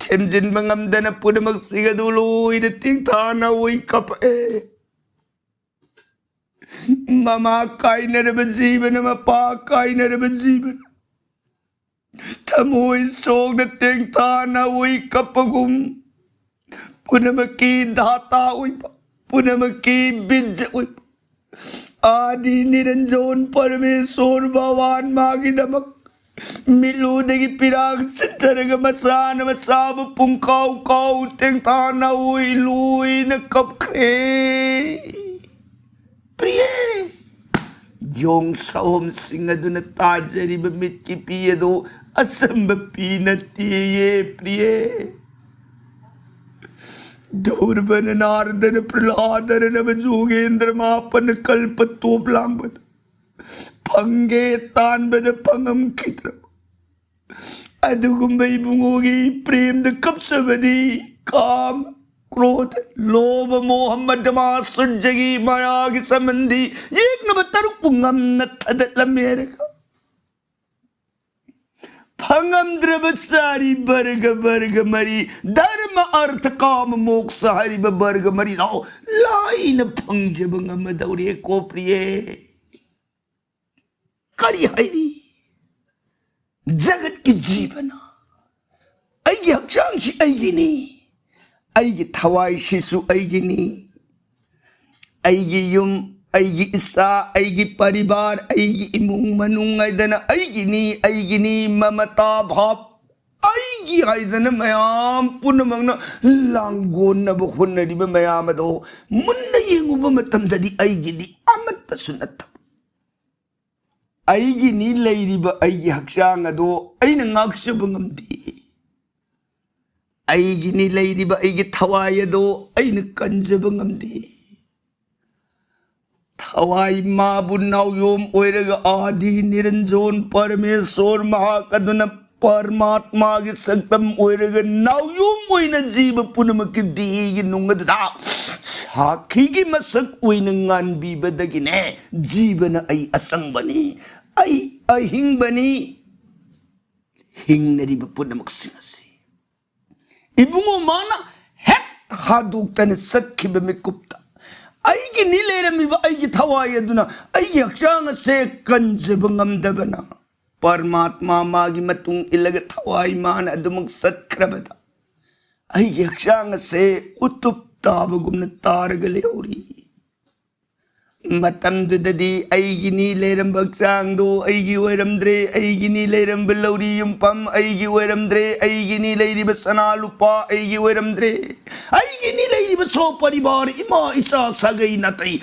ꯊꯦꯝꯖꯤꯟꯕ ꯉꯝꯗꯅ ꯄꯨꯝꯅꯃꯛꯁꯤꯡ ꯑꯗꯨ ꯂꯣꯏꯅ ꯇꯦꯡꯊꯥꯅ ꯎꯏ ꯀꯞꯄꯛꯑꯦ꯫ ꯃꯃꯥ ꯀꯥꯏꯅꯔꯕ ꯖꯤꯕꯅ, ꯃꯄꯥ ꯀꯥꯏꯅꯔꯕ ꯖꯤꯕꯅ ꯊꯃꯣꯏ ꯁꯣꯛꯅ ꯇꯦꯡꯊꯥꯅ ꯎꯏ ꯀꯞꯄꯒꯨꯝ, ꯄꯨꯝꯅꯃꯛꯀꯤ ꯗꯥꯇꯥ ꯑꯣꯏꯕ, ꯄꯨꯝꯅꯃꯛꯀꯤ ꯕꯤꯖ ꯑꯣꯏꯕ ꯑꯥꯗꯤ ꯅꯤꯔꯟꯖꯣꯟ ꯄꯔꯃꯦꯁꯣꯔ ꯚꯒꯋꯥꯟ ꯃꯥꯒꯤꯗꯃꯛ ꯃꯤꯠꯂꯨꯗꯒꯤ ꯄꯤꯔꯥꯡ ꯆꯤꯟꯊꯔꯒ ꯃꯆꯥꯅ ꯃꯆꯥꯕꯨ ꯄꯨꯡꯀꯥꯎ ꯀꯥꯎ ꯇꯦꯡꯊꯥꯅ ꯎꯏ ꯂꯨꯏꯅ ꯀꯞꯈ꯭ꯔꯦ꯫ ꯄ꯭ꯔꯤꯌꯦ! ꯌꯣꯡ ꯁꯥꯍꯣꯝꯁꯤꯡ ꯑꯗꯨꯅ ꯇꯥꯖꯔꯤꯕ ꯃꯤꯠꯀꯤ ꯄꯤ ꯑꯗꯨ ꯑꯆꯝꯕ ꯄꯤ ꯅꯠꯇꯦꯌꯦ, ꯄ꯭ꯔꯤꯌꯦ꯫ ꯙ꯭ꯔꯨꯕꯅ, ꯅꯥꯔꯗꯅ, ꯄ꯭ꯔꯍ꯭ꯂꯥꯗꯅ, ꯅꯕꯖꯣꯒꯦꯟꯗ꯭ꯔ ꯃꯥꯄꯟꯅ ꯀꯜꯄ ꯇꯣꯞ ꯂꯥꯡꯕꯗ ꯐꯪꯒꯦ ꯇꯥꯟꯕꯗ ꯐꯪꯉꯝꯈꯤꯗ꯭ꯔꯕ ꯑꯗꯨꯒꯨꯝꯕ ꯏꯕꯨꯡꯉꯣꯒꯤ ꯄ꯭ꯔꯦꯝꯗ ꯀꯞꯆꯕꯗꯤ ꯀꯥꯝ, ꯀ꯭ꯔꯣꯙ, ꯂꯣꯚ, ꯃꯣꯍ, ꯃꯗ, ꯃꯥꯁꯨꯔꯖꯒꯤ ꯃꯌꯥꯒꯤ ꯁꯝꯕꯟꯗꯤ ꯌꯦꯛꯅꯕ ꯇꯔꯨꯛꯄꯨ ꯉꯝꯅ ꯊꯥꯗꯠꯂꯝꯃꯦ ꯍꯥꯏꯔꯒ ꯐꯪꯉꯝꯗ꯭ꯔꯕ ꯆꯥꯔꯤ ꯕꯔꯒ, ꯕꯔꯒ ꯃꯔꯤ, ꯙꯔꯃ, ꯑꯔꯊ, ꯀꯥꯃ, ꯃꯣꯛꯁ ꯍꯥꯏꯔꯤꯕ ꯕꯔꯒ ꯃꯔꯤꯗꯣ ꯂꯥꯏꯅ ꯐꯪꯖꯕ ꯉꯝꯃꯗꯧꯔꯦ ꯀꯣ ꯄ꯭ꯔꯤꯌꯦ꯫ ꯀꯔꯤ ꯍꯥꯏꯔꯤ? ꯖꯒꯠꯀꯤ ꯖꯤꯕꯅ ꯑꯩꯒꯤ ꯍꯛꯆꯥꯡꯁꯤ ꯑꯩꯒꯤꯅꯤ, ꯑꯩꯒꯤ ꯊꯋꯥꯏꯁꯤꯁꯨ ꯑꯩꯒꯤꯅꯤ, ꯑꯩꯒꯤ ꯌꯨꯝ, ꯑꯩꯒꯤ ꯏꯆꯥ, ꯑꯩꯒꯤ ꯄꯔꯤꯕꯥꯔ, ꯑꯩꯒꯤ ꯏꯃꯨꯡ ꯃꯅꯨꯡ ꯍꯥꯏꯗꯅ ꯑꯩꯒꯤꯅꯤ, ꯑꯩꯒꯤꯅꯤ, ꯃꯃꯇꯥ ꯚꯥꯕ, ꯑꯩꯒꯤ ꯍꯥꯏꯗꯅ ꯃꯌꯥꯝ ꯄꯨꯝꯅꯃꯛꯅ ꯂꯥꯡꯒꯣꯟꯅꯕ ꯍꯣꯠꯅꯔꯤꯕ ꯃꯌꯥꯝ ꯑꯗꯣ ꯃꯨꯟꯅ ꯌꯦꯡꯉꯨꯕ ꯃꯇꯝꯗꯗꯤ ꯑꯩꯒꯤꯗꯤ ꯑꯃꯠꯇꯁꯨ ꯅꯠꯇꯕ꯫ ꯑꯩꯒꯤꯅꯤ ꯂꯩꯔꯤꯕ ꯑꯩꯒꯤ ꯍꯛꯆꯥꯡ ꯑꯗꯣ ꯑꯩꯅ ꯉꯥꯛꯆꯕ ꯉꯝꯗꯦ꯫ ꯑꯩꯒꯤꯅꯤ ꯂꯩꯔꯤꯕ ꯑꯩꯒꯤ ꯊꯋꯥꯏ ꯑꯗꯣ ꯑꯩꯅ ꯀꯟꯖꯕ ꯉꯝꯗꯦ꯫ ꯊꯋꯥꯏ ꯃꯥꯕꯨ ꯅꯥꯎꯌꯣꯝ ꯑꯣꯏꯔꯒ ꯑꯥꯗꯤ ꯅꯤꯔꯟꯖꯣꯟ ꯄꯔꯃꯦꯁꯣꯔ ꯃꯍꯥꯛ ꯑꯗꯨꯅ ꯄꯔꯃꯥꯠꯃꯥꯒꯤ ꯁꯛꯇꯝ ꯑꯣꯏꯔꯒ ꯅꯥꯎꯌꯣꯝ ꯑꯣꯏꯅ ꯖꯤꯕ ꯄꯨꯝꯅꯃꯛꯀꯤ ꯗꯤꯒꯤ ꯅꯨꯡ ꯑꯗꯨꯗ ꯁꯥꯈꯤꯒꯤ ꯃꯁꯛ ꯑꯣꯏꯅ ꯉꯥꯟꯕꯤꯕꯗꯒꯤꯅꯦ ꯖꯤꯕꯅ ꯑꯩ ꯑꯁꯪꯕꯅꯤ, ꯑꯩ ꯑꯍꯤꯡꯕꯅꯤ꯫ ꯍꯤꯡꯅꯔꯤꯕ ꯄꯨꯝꯅꯃꯛꯁꯤꯡ ꯑꯁꯤ ꯏꯕꯨꯡꯉꯣ ꯃꯥꯅ ꯍꯦꯛ ꯍꯥꯗꯣꯛꯇꯅ ꯆꯠꯈꯤꯕ ꯃꯤꯀꯨꯞꯇ ꯑꯩꯒꯤꯅꯤ ꯂꯩꯔꯝꯃꯤꯕ ꯑꯩꯒꯤ ꯊꯋꯥꯏ ꯑꯗꯨꯅ ꯑꯩꯒꯤ ꯍꯛꯆꯥꯡ ꯑꯁꯦ ꯀꯟꯖꯕ ꯉꯝꯗꯕꯅ ꯄꯔꯃꯥꯠꯃꯥ ꯃꯥꯒꯤ ꯃꯇꯨꯡ ꯏꯜꯂꯒ ꯊꯋꯥꯏ ꯃꯥꯅ ꯑꯗꯨꯃꯛ ꯆꯠꯈ꯭ꯔꯕꯗ ꯑꯩꯒꯤ ꯍꯛꯆꯥꯡ ꯑꯁꯦ ꯎꯇꯨꯞ ꯇꯥꯕꯒꯨꯝꯅ ꯇꯥꯔꯒ ꯂꯩꯍꯧꯔꯤ꯫ ꯃꯇꯝꯗꯨꯗꯗꯤ ꯑꯩꯒꯤꯅꯤ ꯂꯩꯔꯝꯕ ꯍꯛꯆꯥꯡꯗꯨ ꯑꯩꯒꯤ ꯑꯣꯏꯔꯝꯗ꯭ꯔꯦ, ꯑꯩꯒꯤꯅꯤ ꯂꯩꯔꯝꯕ ꯂꯧꯔꯤ ꯌꯨꯝꯐꯝ ꯑꯩꯒꯤ ꯑꯣꯏꯔꯝꯗ꯭ꯔꯦ, ꯑꯩꯒꯤꯅꯤ ꯂꯩꯔꯤꯕ ꯁꯅꯥ ꯂꯨꯄꯥ ꯑꯩꯒꯤ ꯑꯣꯏꯔꯝꯗ꯭ꯔꯦ, ꯑꯩꯒꯤꯅꯤ ꯂꯩꯔꯤꯕ ꯁꯣ ꯄꯔꯤꯕꯥꯔ, ꯏꯃꯥ ꯏꯆꯥ ꯁꯥꯒꯩ ꯅꯥꯇꯩ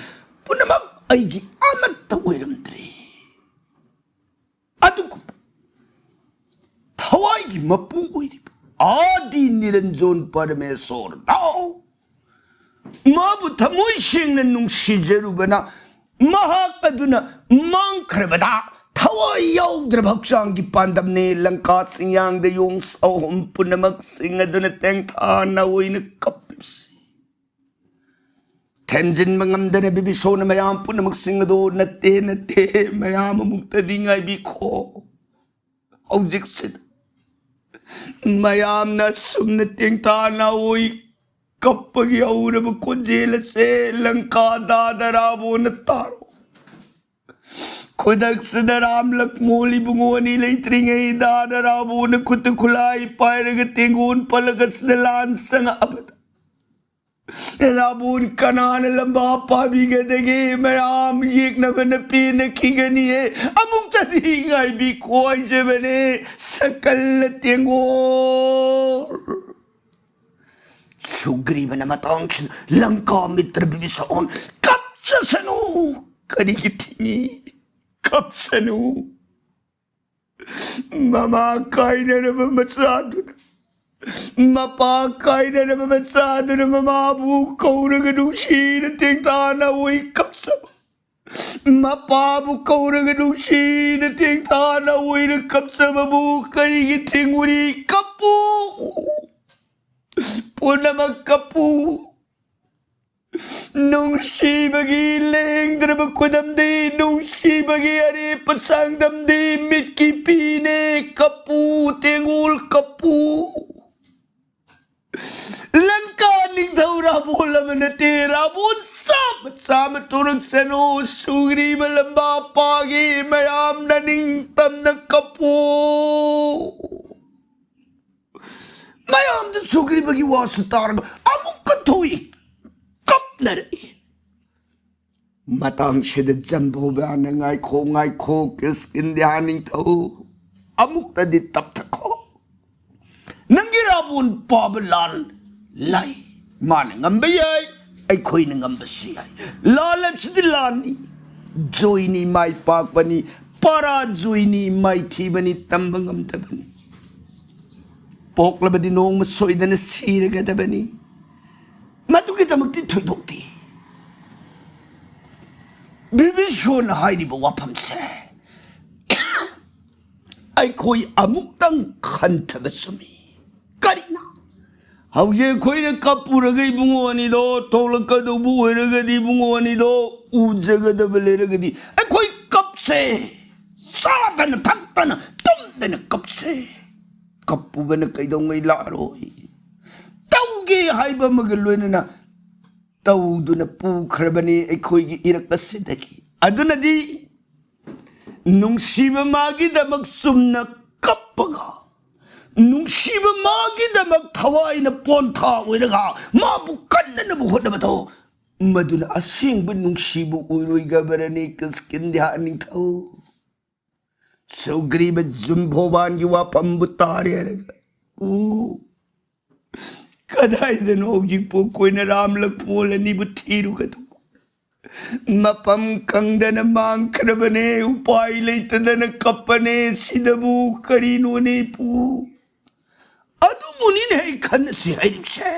ꯄꯨꯝꯅꯃꯛ ꯑꯩꯒꯤ ꯑꯃꯠꯇ ꯑꯣꯏꯔꯝꯗ꯭ꯔꯦ꯫ ꯑꯗꯨꯒꯨꯝꯕ ꯊꯋꯥꯏꯒꯤ ꯃꯄꯨ ꯑꯣꯏꯔꯤꯕ ꯑꯥꯗꯤ ꯅꯤꯔꯟꯖꯣꯟ ꯄꯔꯃꯦꯁꯣꯔꯅ ꯃꯥꯕꯨ ꯊꯃꯣꯏ ꯁꯦꯡꯅ ꯅꯨꯡꯁꯤꯖꯔꯨꯕꯅ ꯃꯍꯥꯛ ꯑꯗꯨꯅ ꯃꯥꯡꯈ꯭ꯔꯕꯗ ꯊꯋꯥꯏ ꯌꯥꯎꯗ꯭ꯔꯕ ꯍꯛꯆꯥꯡꯒꯤ ꯄꯥꯟꯗꯝꯅꯦ ꯂꯪꯀꯥ ꯆꯤꯡꯌꯥꯡꯗ ꯌꯣꯡ ꯑꯍꯨꯝ ꯄꯨꯝꯅꯃꯛꯁꯤꯡ ꯑꯗꯨꯅ ꯇꯦꯡꯊꯥꯅ ꯑꯣꯏꯅ ꯀꯞꯄꯤꯕꯁꯤ꯫ ꯊꯦꯝꯖꯤꯟꯕ ꯉꯝꯗꯅ ꯕꯤꯕꯤꯁꯣꯅ ꯃꯌꯥꯝ ꯄꯨꯝꯅꯃꯛꯁꯤꯡ ꯑꯗꯨ ꯅꯠꯇꯦ, ꯅꯠꯇꯦ, ꯃꯌꯥꯝ ꯑꯃꯨꯛꯇꯗꯤ ꯉꯥꯏꯕꯤꯈꯣ꯫ ꯍꯧꯖꯤꯛꯁꯤꯗ ꯃꯌꯥꯝꯅ ꯑꯁꯨꯝꯅ ꯇꯦꯡꯊꯥ ꯅꯥꯑꯣꯏ ꯀꯞꯄꯒꯤ ꯍꯧꯔꯕ ꯈꯣꯟꯖꯦꯜ ꯑꯁꯦ ꯂꯪꯀꯥ ꯗꯥꯗꯥ ꯔꯥꯕꯣꯅ ꯇꯥꯔꯣ꯫ ꯈꯨꯗꯛꯁꯤꯗ ꯔꯥꯝ ꯂꯛꯃꯣꯟ ꯏꯕꯨꯡꯉꯣ ꯑꯅꯤ ꯂꯩꯇ꯭ꯔꯤꯉꯩꯗ ꯔꯥꯕꯣꯟꯅ ꯈꯨꯠꯇ ꯈꯨꯠꯂꯥꯏ ꯄꯥꯏꯔꯒ ꯇꯦꯡꯒꯣꯜ ꯄꯜꯂꯒ ꯁꯤꯗ ꯂꯥꯟ ꯆꯪꯉꯛꯑꯕꯗ, ꯔꯥꯕꯣꯟ ꯀꯅꯥꯅ ꯂꯝꯕꯥ ꯄꯥꯕꯤꯒꯗꯒꯦ? ꯃꯌꯥꯝ ꯌꯦꯛꯅꯕꯅ ꯄꯦꯟꯅꯈꯤꯒꯅꯤꯌꯦ꯫ ꯑꯃꯨꯛꯇꯗꯤ ꯉꯥꯏꯕꯤꯈꯣ ꯍꯥꯏꯖꯕꯅꯦ, ꯁꯀꯜꯅ ꯇꯦꯡꯒꯣꯜ꯫ ꯁꯨꯒ꯭ꯔꯤꯕꯅ ꯃꯇꯥꯡꯁꯤꯗ ꯂꯪꯀꯥ ꯃꯤꯇ꯭ꯔ ꯕꯤꯕꯤꯁꯥꯟ ꯀꯞꯆꯁꯅꯨ꯫ ꯀꯔꯤꯒꯤ ꯊꯤꯡꯉꯤ? ꯀꯞꯁꯅꯨ꯫ ꯃꯃꯥ ꯀꯥꯏꯅꯔꯕ ꯃꯆꯥꯗꯨꯅ, ꯃꯄꯥ ꯀꯥꯏꯅꯔꯕ ꯃꯆꯥꯗꯨꯅ ꯃꯃꯥꯕꯨ ꯀꯧꯔꯒ ꯅꯨꯡꯁꯤꯅ ꯇꯦꯡꯇꯥꯅ ꯑꯣꯏ ꯀꯞꯆꯕ, ꯃꯄꯥꯕꯨ ꯀꯧꯔꯒ ꯅꯨꯡꯁꯤꯅ ꯇꯦꯡꯇꯥꯅ ꯑꯣꯏꯅ ꯀꯞꯆꯕꯕꯨ ꯀꯔꯤꯒꯤ ꯊꯤꯡꯉꯨꯅꯤ? ꯀꯞꯄꯨ, ꯄꯨꯝꯅꯃꯛ ꯀꯞꯄꯨ꯫ ꯅꯨꯡꯁꯤꯕꯒꯤ ꯂꯦꯡꯗ꯭ꯔꯕ ꯈꯨꯗꯝꯗꯤ, ꯅꯨꯡꯁꯤꯕꯒꯤ ꯑꯔꯦꯞꯄ ꯁꯥꯡꯗꯝꯗꯤ ꯃꯤꯠꯀꯤ ꯄꯤꯅꯦ꯫ ꯀꯞꯄꯨ ꯇꯦꯡꯒꯣꯜ ꯀꯞꯄꯨ꯫ ꯂꯪꯀꯥ ꯅꯤꯡꯊꯧ ꯔꯥꯕꯣꯟ ꯑꯃ ꯅꯠꯇꯦ, ꯔꯥꯕꯣꯟ ꯆꯥꯝꯃ ꯆꯥꯝꯃ ꯊꯣꯔꯛꯁꯅꯨ꯫ ꯁꯨꯒ꯭ꯔꯤꯕ ꯂꯝꯕꯥ ꯄꯥꯒꯤ ꯃꯌꯥꯝꯅ ꯅꯤꯡꯇꯝꯅ ꯀꯞꯄꯨ꯫ ꯃꯌꯥꯝꯗ ꯁꯨꯒ꯭ꯔꯤꯕꯒꯤ ꯋꯥꯁꯨ ꯇꯥꯔꯒ ꯑꯃꯨꯛꯀ ꯊꯣꯛꯏ, ꯀꯞꯅꯔꯛꯏ꯫ ꯃꯇꯥꯡꯁꯤꯗ ꯖꯝꯕꯨꯕꯥꯅ, "ꯉꯥꯏꯈꯣ, ꯉꯥꯏꯈꯣ, ꯀꯤꯁꯀꯤꯟꯙ꯭ꯌꯥ ꯅꯤꯡꯊꯧ, ꯑꯃꯨꯛꯇꯗꯤ ꯇꯞꯊꯈꯣ꯫ ꯅꯪꯒꯤ ꯔꯥꯕꯣꯟ ꯄꯥꯕ ꯂꯥꯟ ꯂꯩ꯫ ꯃꯥꯅ ꯉꯝꯕ ꯌꯥꯏ, ꯑꯩꯈꯣꯏꯅ ꯉꯝꯕꯁꯨ ꯌꯥꯏ꯫ ꯂꯥꯟ ꯍꯥꯏꯕꯁꯤꯗꯤ ꯂꯥꯟꯅꯤ, ꯖꯣꯏꯅꯤ ꯃꯥꯏ ꯄꯥꯛꯄꯅꯤ, ꯄꯔꯥꯖꯣꯏꯅꯤ ꯃꯥꯏꯊꯤꯕꯅꯤ, ꯇꯝꯕ ꯉꯝꯗꯕꯅꯤ꯫ ꯄꯣꯛꯂꯕꯗꯤ ꯅꯣꯡꯃ ꯁꯣꯏꯗꯅ ꯁꯤꯔꯒꯗꯕꯅꯤ꯫ ꯃꯗꯨꯒꯤꯗꯃꯛꯇꯤ ꯊꯣꯏꯗꯣꯛꯇꯦ꯫" ꯕꯤꯕꯤꯁꯣꯅ ꯍꯥꯏꯔꯤꯕ ꯋꯥꯐꯝꯁꯦ ꯑꯩꯈꯣꯏ ꯑꯃꯨꯛꯇꯪ ꯈꯟꯊꯕ ꯆꯨꯝꯃꯤ꯫ ꯀꯔꯤꯅꯣ? ꯍꯧꯖꯤꯛ ꯑꯩꯈꯣꯏꯅ ꯀꯞꯄꯨꯔꯒ ꯏꯕꯨꯡꯉꯣ ꯑꯅꯤꯗꯣ, ꯊꯣꯛꯂꯛꯀꯗꯧꯕ ꯑꯣꯏꯔꯒꯗꯤ, ꯏꯕꯨꯡꯉꯣ ꯑꯅꯤꯗꯣ ꯎꯖꯒꯗꯕ ꯂꯩꯔꯒꯗꯤ, ꯑꯩꯈꯣꯏ ꯀꯞꯁꯦ, ꯆꯥꯗꯅ ꯊꯛꯇꯅ ꯇꯨꯝꯗꯅ ꯀꯞꯁꯦ꯫ ꯀꯞꯄꯨꯕꯅ ꯀꯩꯗꯧꯉꯩ ꯂꯥꯛꯑꯔꯣꯏ꯫ ꯇꯧꯒꯦ ꯍꯥꯏꯕ ꯑꯃꯒ ꯂꯣꯏꯅꯅ ꯇꯧꯗꯨꯅ ꯄꯨꯈ꯭ꯔꯕꯅꯤ ꯑꯩꯈꯣꯏꯒꯤ ꯏꯔꯛ ꯑꯁꯤꯗꯒꯤ꯫ ꯑꯗꯨꯅꯗꯤ ꯅꯨꯡꯁꯤꯕ ꯃꯥꯒꯤꯗꯃꯛ ꯆꯨꯝꯅ ꯀꯞꯄꯒ, ꯅꯨꯡꯁꯤꯕ ꯃꯥꯒꯤꯗꯃꯛ ꯊꯋꯥꯏꯅ ꯄꯣꯟꯊꯥ ꯑꯣꯏꯔꯒ ꯃꯥꯕꯨ ꯀꯟꯅꯅꯕ ꯍꯣꯠꯅꯕꯗꯣ, ꯃꯗꯨꯅ ꯑꯁꯦꯡꯕ ꯅꯨꯡꯁꯤꯕ ꯑꯣꯏꯔꯣꯏꯗꯕꯔꯅꯦ ꯀꯤꯁ꯭ꯀꯤꯟꯙ꯭ꯌꯥ ꯅꯤꯡꯊꯧ? ꯁꯨꯒ꯭ꯔꯤꯕ ꯖꯝꯕꯣꯕꯥꯟꯒꯤ ꯋꯥꯐꯝꯕꯨ ꯇꯥꯔꯦ ꯍꯥꯏꯔꯒ, ꯎ, ꯀꯗꯥꯏꯗꯅꯣ ꯍꯧꯖꯤꯛꯄꯨ ꯑꯩꯈꯣꯏꯅ ꯔꯥꯝ ꯂꯛꯃꯣꯟ ꯑꯅꯤꯕꯨ ꯊꯤꯔꯨꯒꯗꯧꯕ? ꯃꯐꯝ ꯈꯪꯗꯅ ꯃꯥꯡꯈ꯭ꯔꯕꯅꯦ, ꯎꯄꯥꯏ ꯂꯩꯇꯗꯅ ꯀꯞꯄꯅꯦ꯫ ꯁꯤꯗꯕꯨ ꯀꯔꯤꯅꯣꯅꯦ ꯏꯄꯨ? ꯑꯗꯨꯕꯨꯅꯤꯅꯦ ꯑꯩ ꯈꯟꯅꯁꯤ ꯍꯥꯏꯔꯤꯕꯁꯦ꯫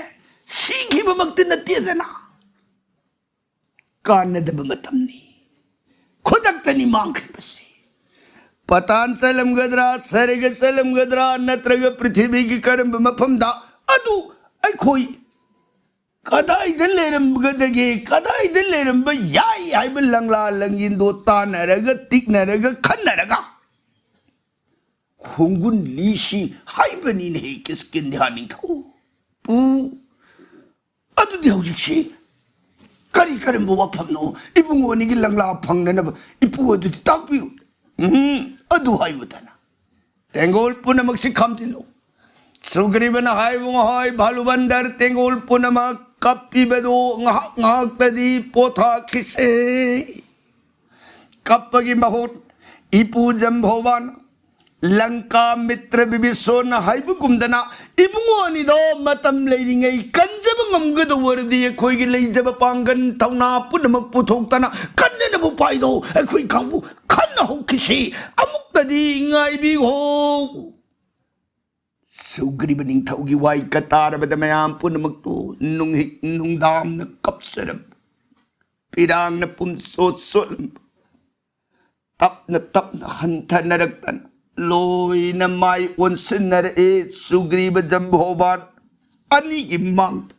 ꯁꯤꯈꯤꯕꯃꯛꯇꯤ ꯅꯠꯇꯦꯗꯅ, ꯀꯥꯟꯅꯗꯕ ꯃꯇꯝꯅꯤ꯫ ꯈꯨꯗꯛꯇꯅꯤ ꯃꯥꯡꯈ꯭ꯔꯤꯕꯁꯤ꯫ ꯄꯇꯥꯟ ꯆꯠꯂꯝꯒꯗ꯭ꯔꯥ, ꯁꯔꯒ ꯆꯠꯂꯝꯒꯗ꯭ꯔꯥ, ꯅꯠꯇ꯭ꯔꯒ ꯄ꯭ꯔꯤꯊꯤꯕꯤꯒꯤ ꯀꯔꯝꯕ ꯃꯐꯝꯗ, ꯑꯗꯨ ꯑꯩꯈꯣꯏ ꯀꯗꯥꯏꯗ ꯂꯩꯔꯝꯒꯗꯒꯦ, ꯀꯗꯥꯏꯗ ꯂꯩꯔꯝꯕ ꯌꯥꯏ ꯍꯥꯏꯕ ꯂꯪꯂꯥ ꯂꯪꯌꯦꯟꯗꯣ ꯇꯥꯟꯅꯔꯒ, ꯇꯤꯛꯅꯔꯒ, ꯈꯟꯅꯔꯒ ꯈꯣꯡꯒꯨꯟ ꯂꯤꯁꯤ ꯍꯥꯏꯕꯅꯤꯅꯦꯍꯦ ꯀꯤꯁ꯭ꯀꯤꯟꯙ꯭ꯌꯥ ꯅꯤꯡꯊꯧ꯫ ꯄꯨ, ꯑꯗꯨꯗꯤ ꯍꯧꯖꯤꯛꯁꯤ ꯀꯔꯤ ꯀꯔꯝꯕ ꯋꯥꯐꯝꯅꯣ? ꯏꯕꯨꯡꯉꯣ ꯑꯅꯤꯒꯤ ꯂꯪꯂꯥ ꯐꯪꯅꯅꯕ ꯏꯄꯨ ꯑꯗꯨꯗꯤ ꯇꯥꯛꯄꯤꯌꯨ꯫ ꯎꯝ, ꯑꯗꯨ ꯍꯥꯏꯌꯨꯗꯅ꯫ ꯇꯦꯡꯒꯣꯜ ꯄꯨꯝꯅꯃꯛꯁꯤ ꯈꯥꯝꯖꯤꯜꯂꯨ꯫ ꯁꯨꯒ꯭ꯔꯤꯕꯅ ꯍꯥꯏꯕ ꯉꯍꯣꯏ ꯚꯥꯂꯨꯕꯟꯗꯔ ꯇꯦꯡꯒꯣꯜ ꯄꯨꯝꯅꯃꯛ ꯀꯞꯄꯤꯕꯗꯨ ꯉꯥꯏꯍꯥꯛ ꯉꯥꯏꯍꯥꯛꯇꯗꯤ ꯄꯣꯊꯥꯈꯤꯁꯦ꯫ ꯀꯞꯄꯒꯤ ꯃꯍꯨꯠ ꯏꯄꯨ ꯖꯝꯕꯣꯕꯥꯟ, ꯂꯪꯀꯥ ꯃꯤꯇ꯭ꯔ ꯕꯤꯕꯤꯁꯣꯟꯅ ꯍꯥꯏꯕꯒꯨꯝꯗꯅ ꯏꯕꯨꯡꯉꯣ ꯑꯅꯤꯗꯣ ꯃꯇꯝ ꯂꯩꯔꯤꯉꯩ ꯀꯟꯖꯕ ꯉꯝꯒꯗꯧꯕ ꯑꯣꯏꯔꯗꯤ ꯑꯩꯈꯣꯏꯒꯤ ꯂꯩꯖꯕ ꯄꯥꯡꯒꯜ ꯊꯧꯅꯥ ꯄꯨꯝꯅꯃꯛ ꯄꯨꯊꯣꯛꯇꯅ ꯀꯟꯅꯅꯕ ꯄꯥꯏꯗꯣ ꯑꯩꯈꯣꯏ ꯀꯥꯡꯕꯨ ꯈꯟꯅ ꯍꯧꯈꯤꯁꯤ꯫ ꯑꯃꯨꯛꯇꯗꯤ ꯉꯥꯏꯕꯤꯈꯣ꯫ ꯁꯨꯒ꯭ꯔꯤꯕ ꯅꯤꯡꯊꯧꯒꯤ ꯋꯥꯍꯩ ꯀ ꯇꯥꯔꯕꯗ ꯃꯌꯥꯝ ꯄꯨꯝꯅꯃꯛꯇꯨ ꯅꯨꯡꯍꯤꯛ ꯅꯨꯡꯗꯥꯝꯅ ꯀꯞꯆꯔꯝꯕ, ꯄꯤꯔꯥꯡꯅ ꯄꯨꯝꯁꯣꯠ ꯁꯣꯠꯂꯝꯕ, ꯇꯞꯅ ꯇꯞꯅ ꯍꯟꯊꯅꯔꯛꯇꯅ ꯂꯣꯏꯅ ꯃꯥꯏ ꯑꯣꯟꯁꯤꯟꯅꯔꯛꯑꯦ꯫ ꯁꯨꯒ꯭ꯔꯤꯕ ꯖꯝꯕꯣꯕꯥꯟ ꯑꯅꯤꯒꯤ ꯃꯥꯡꯗ,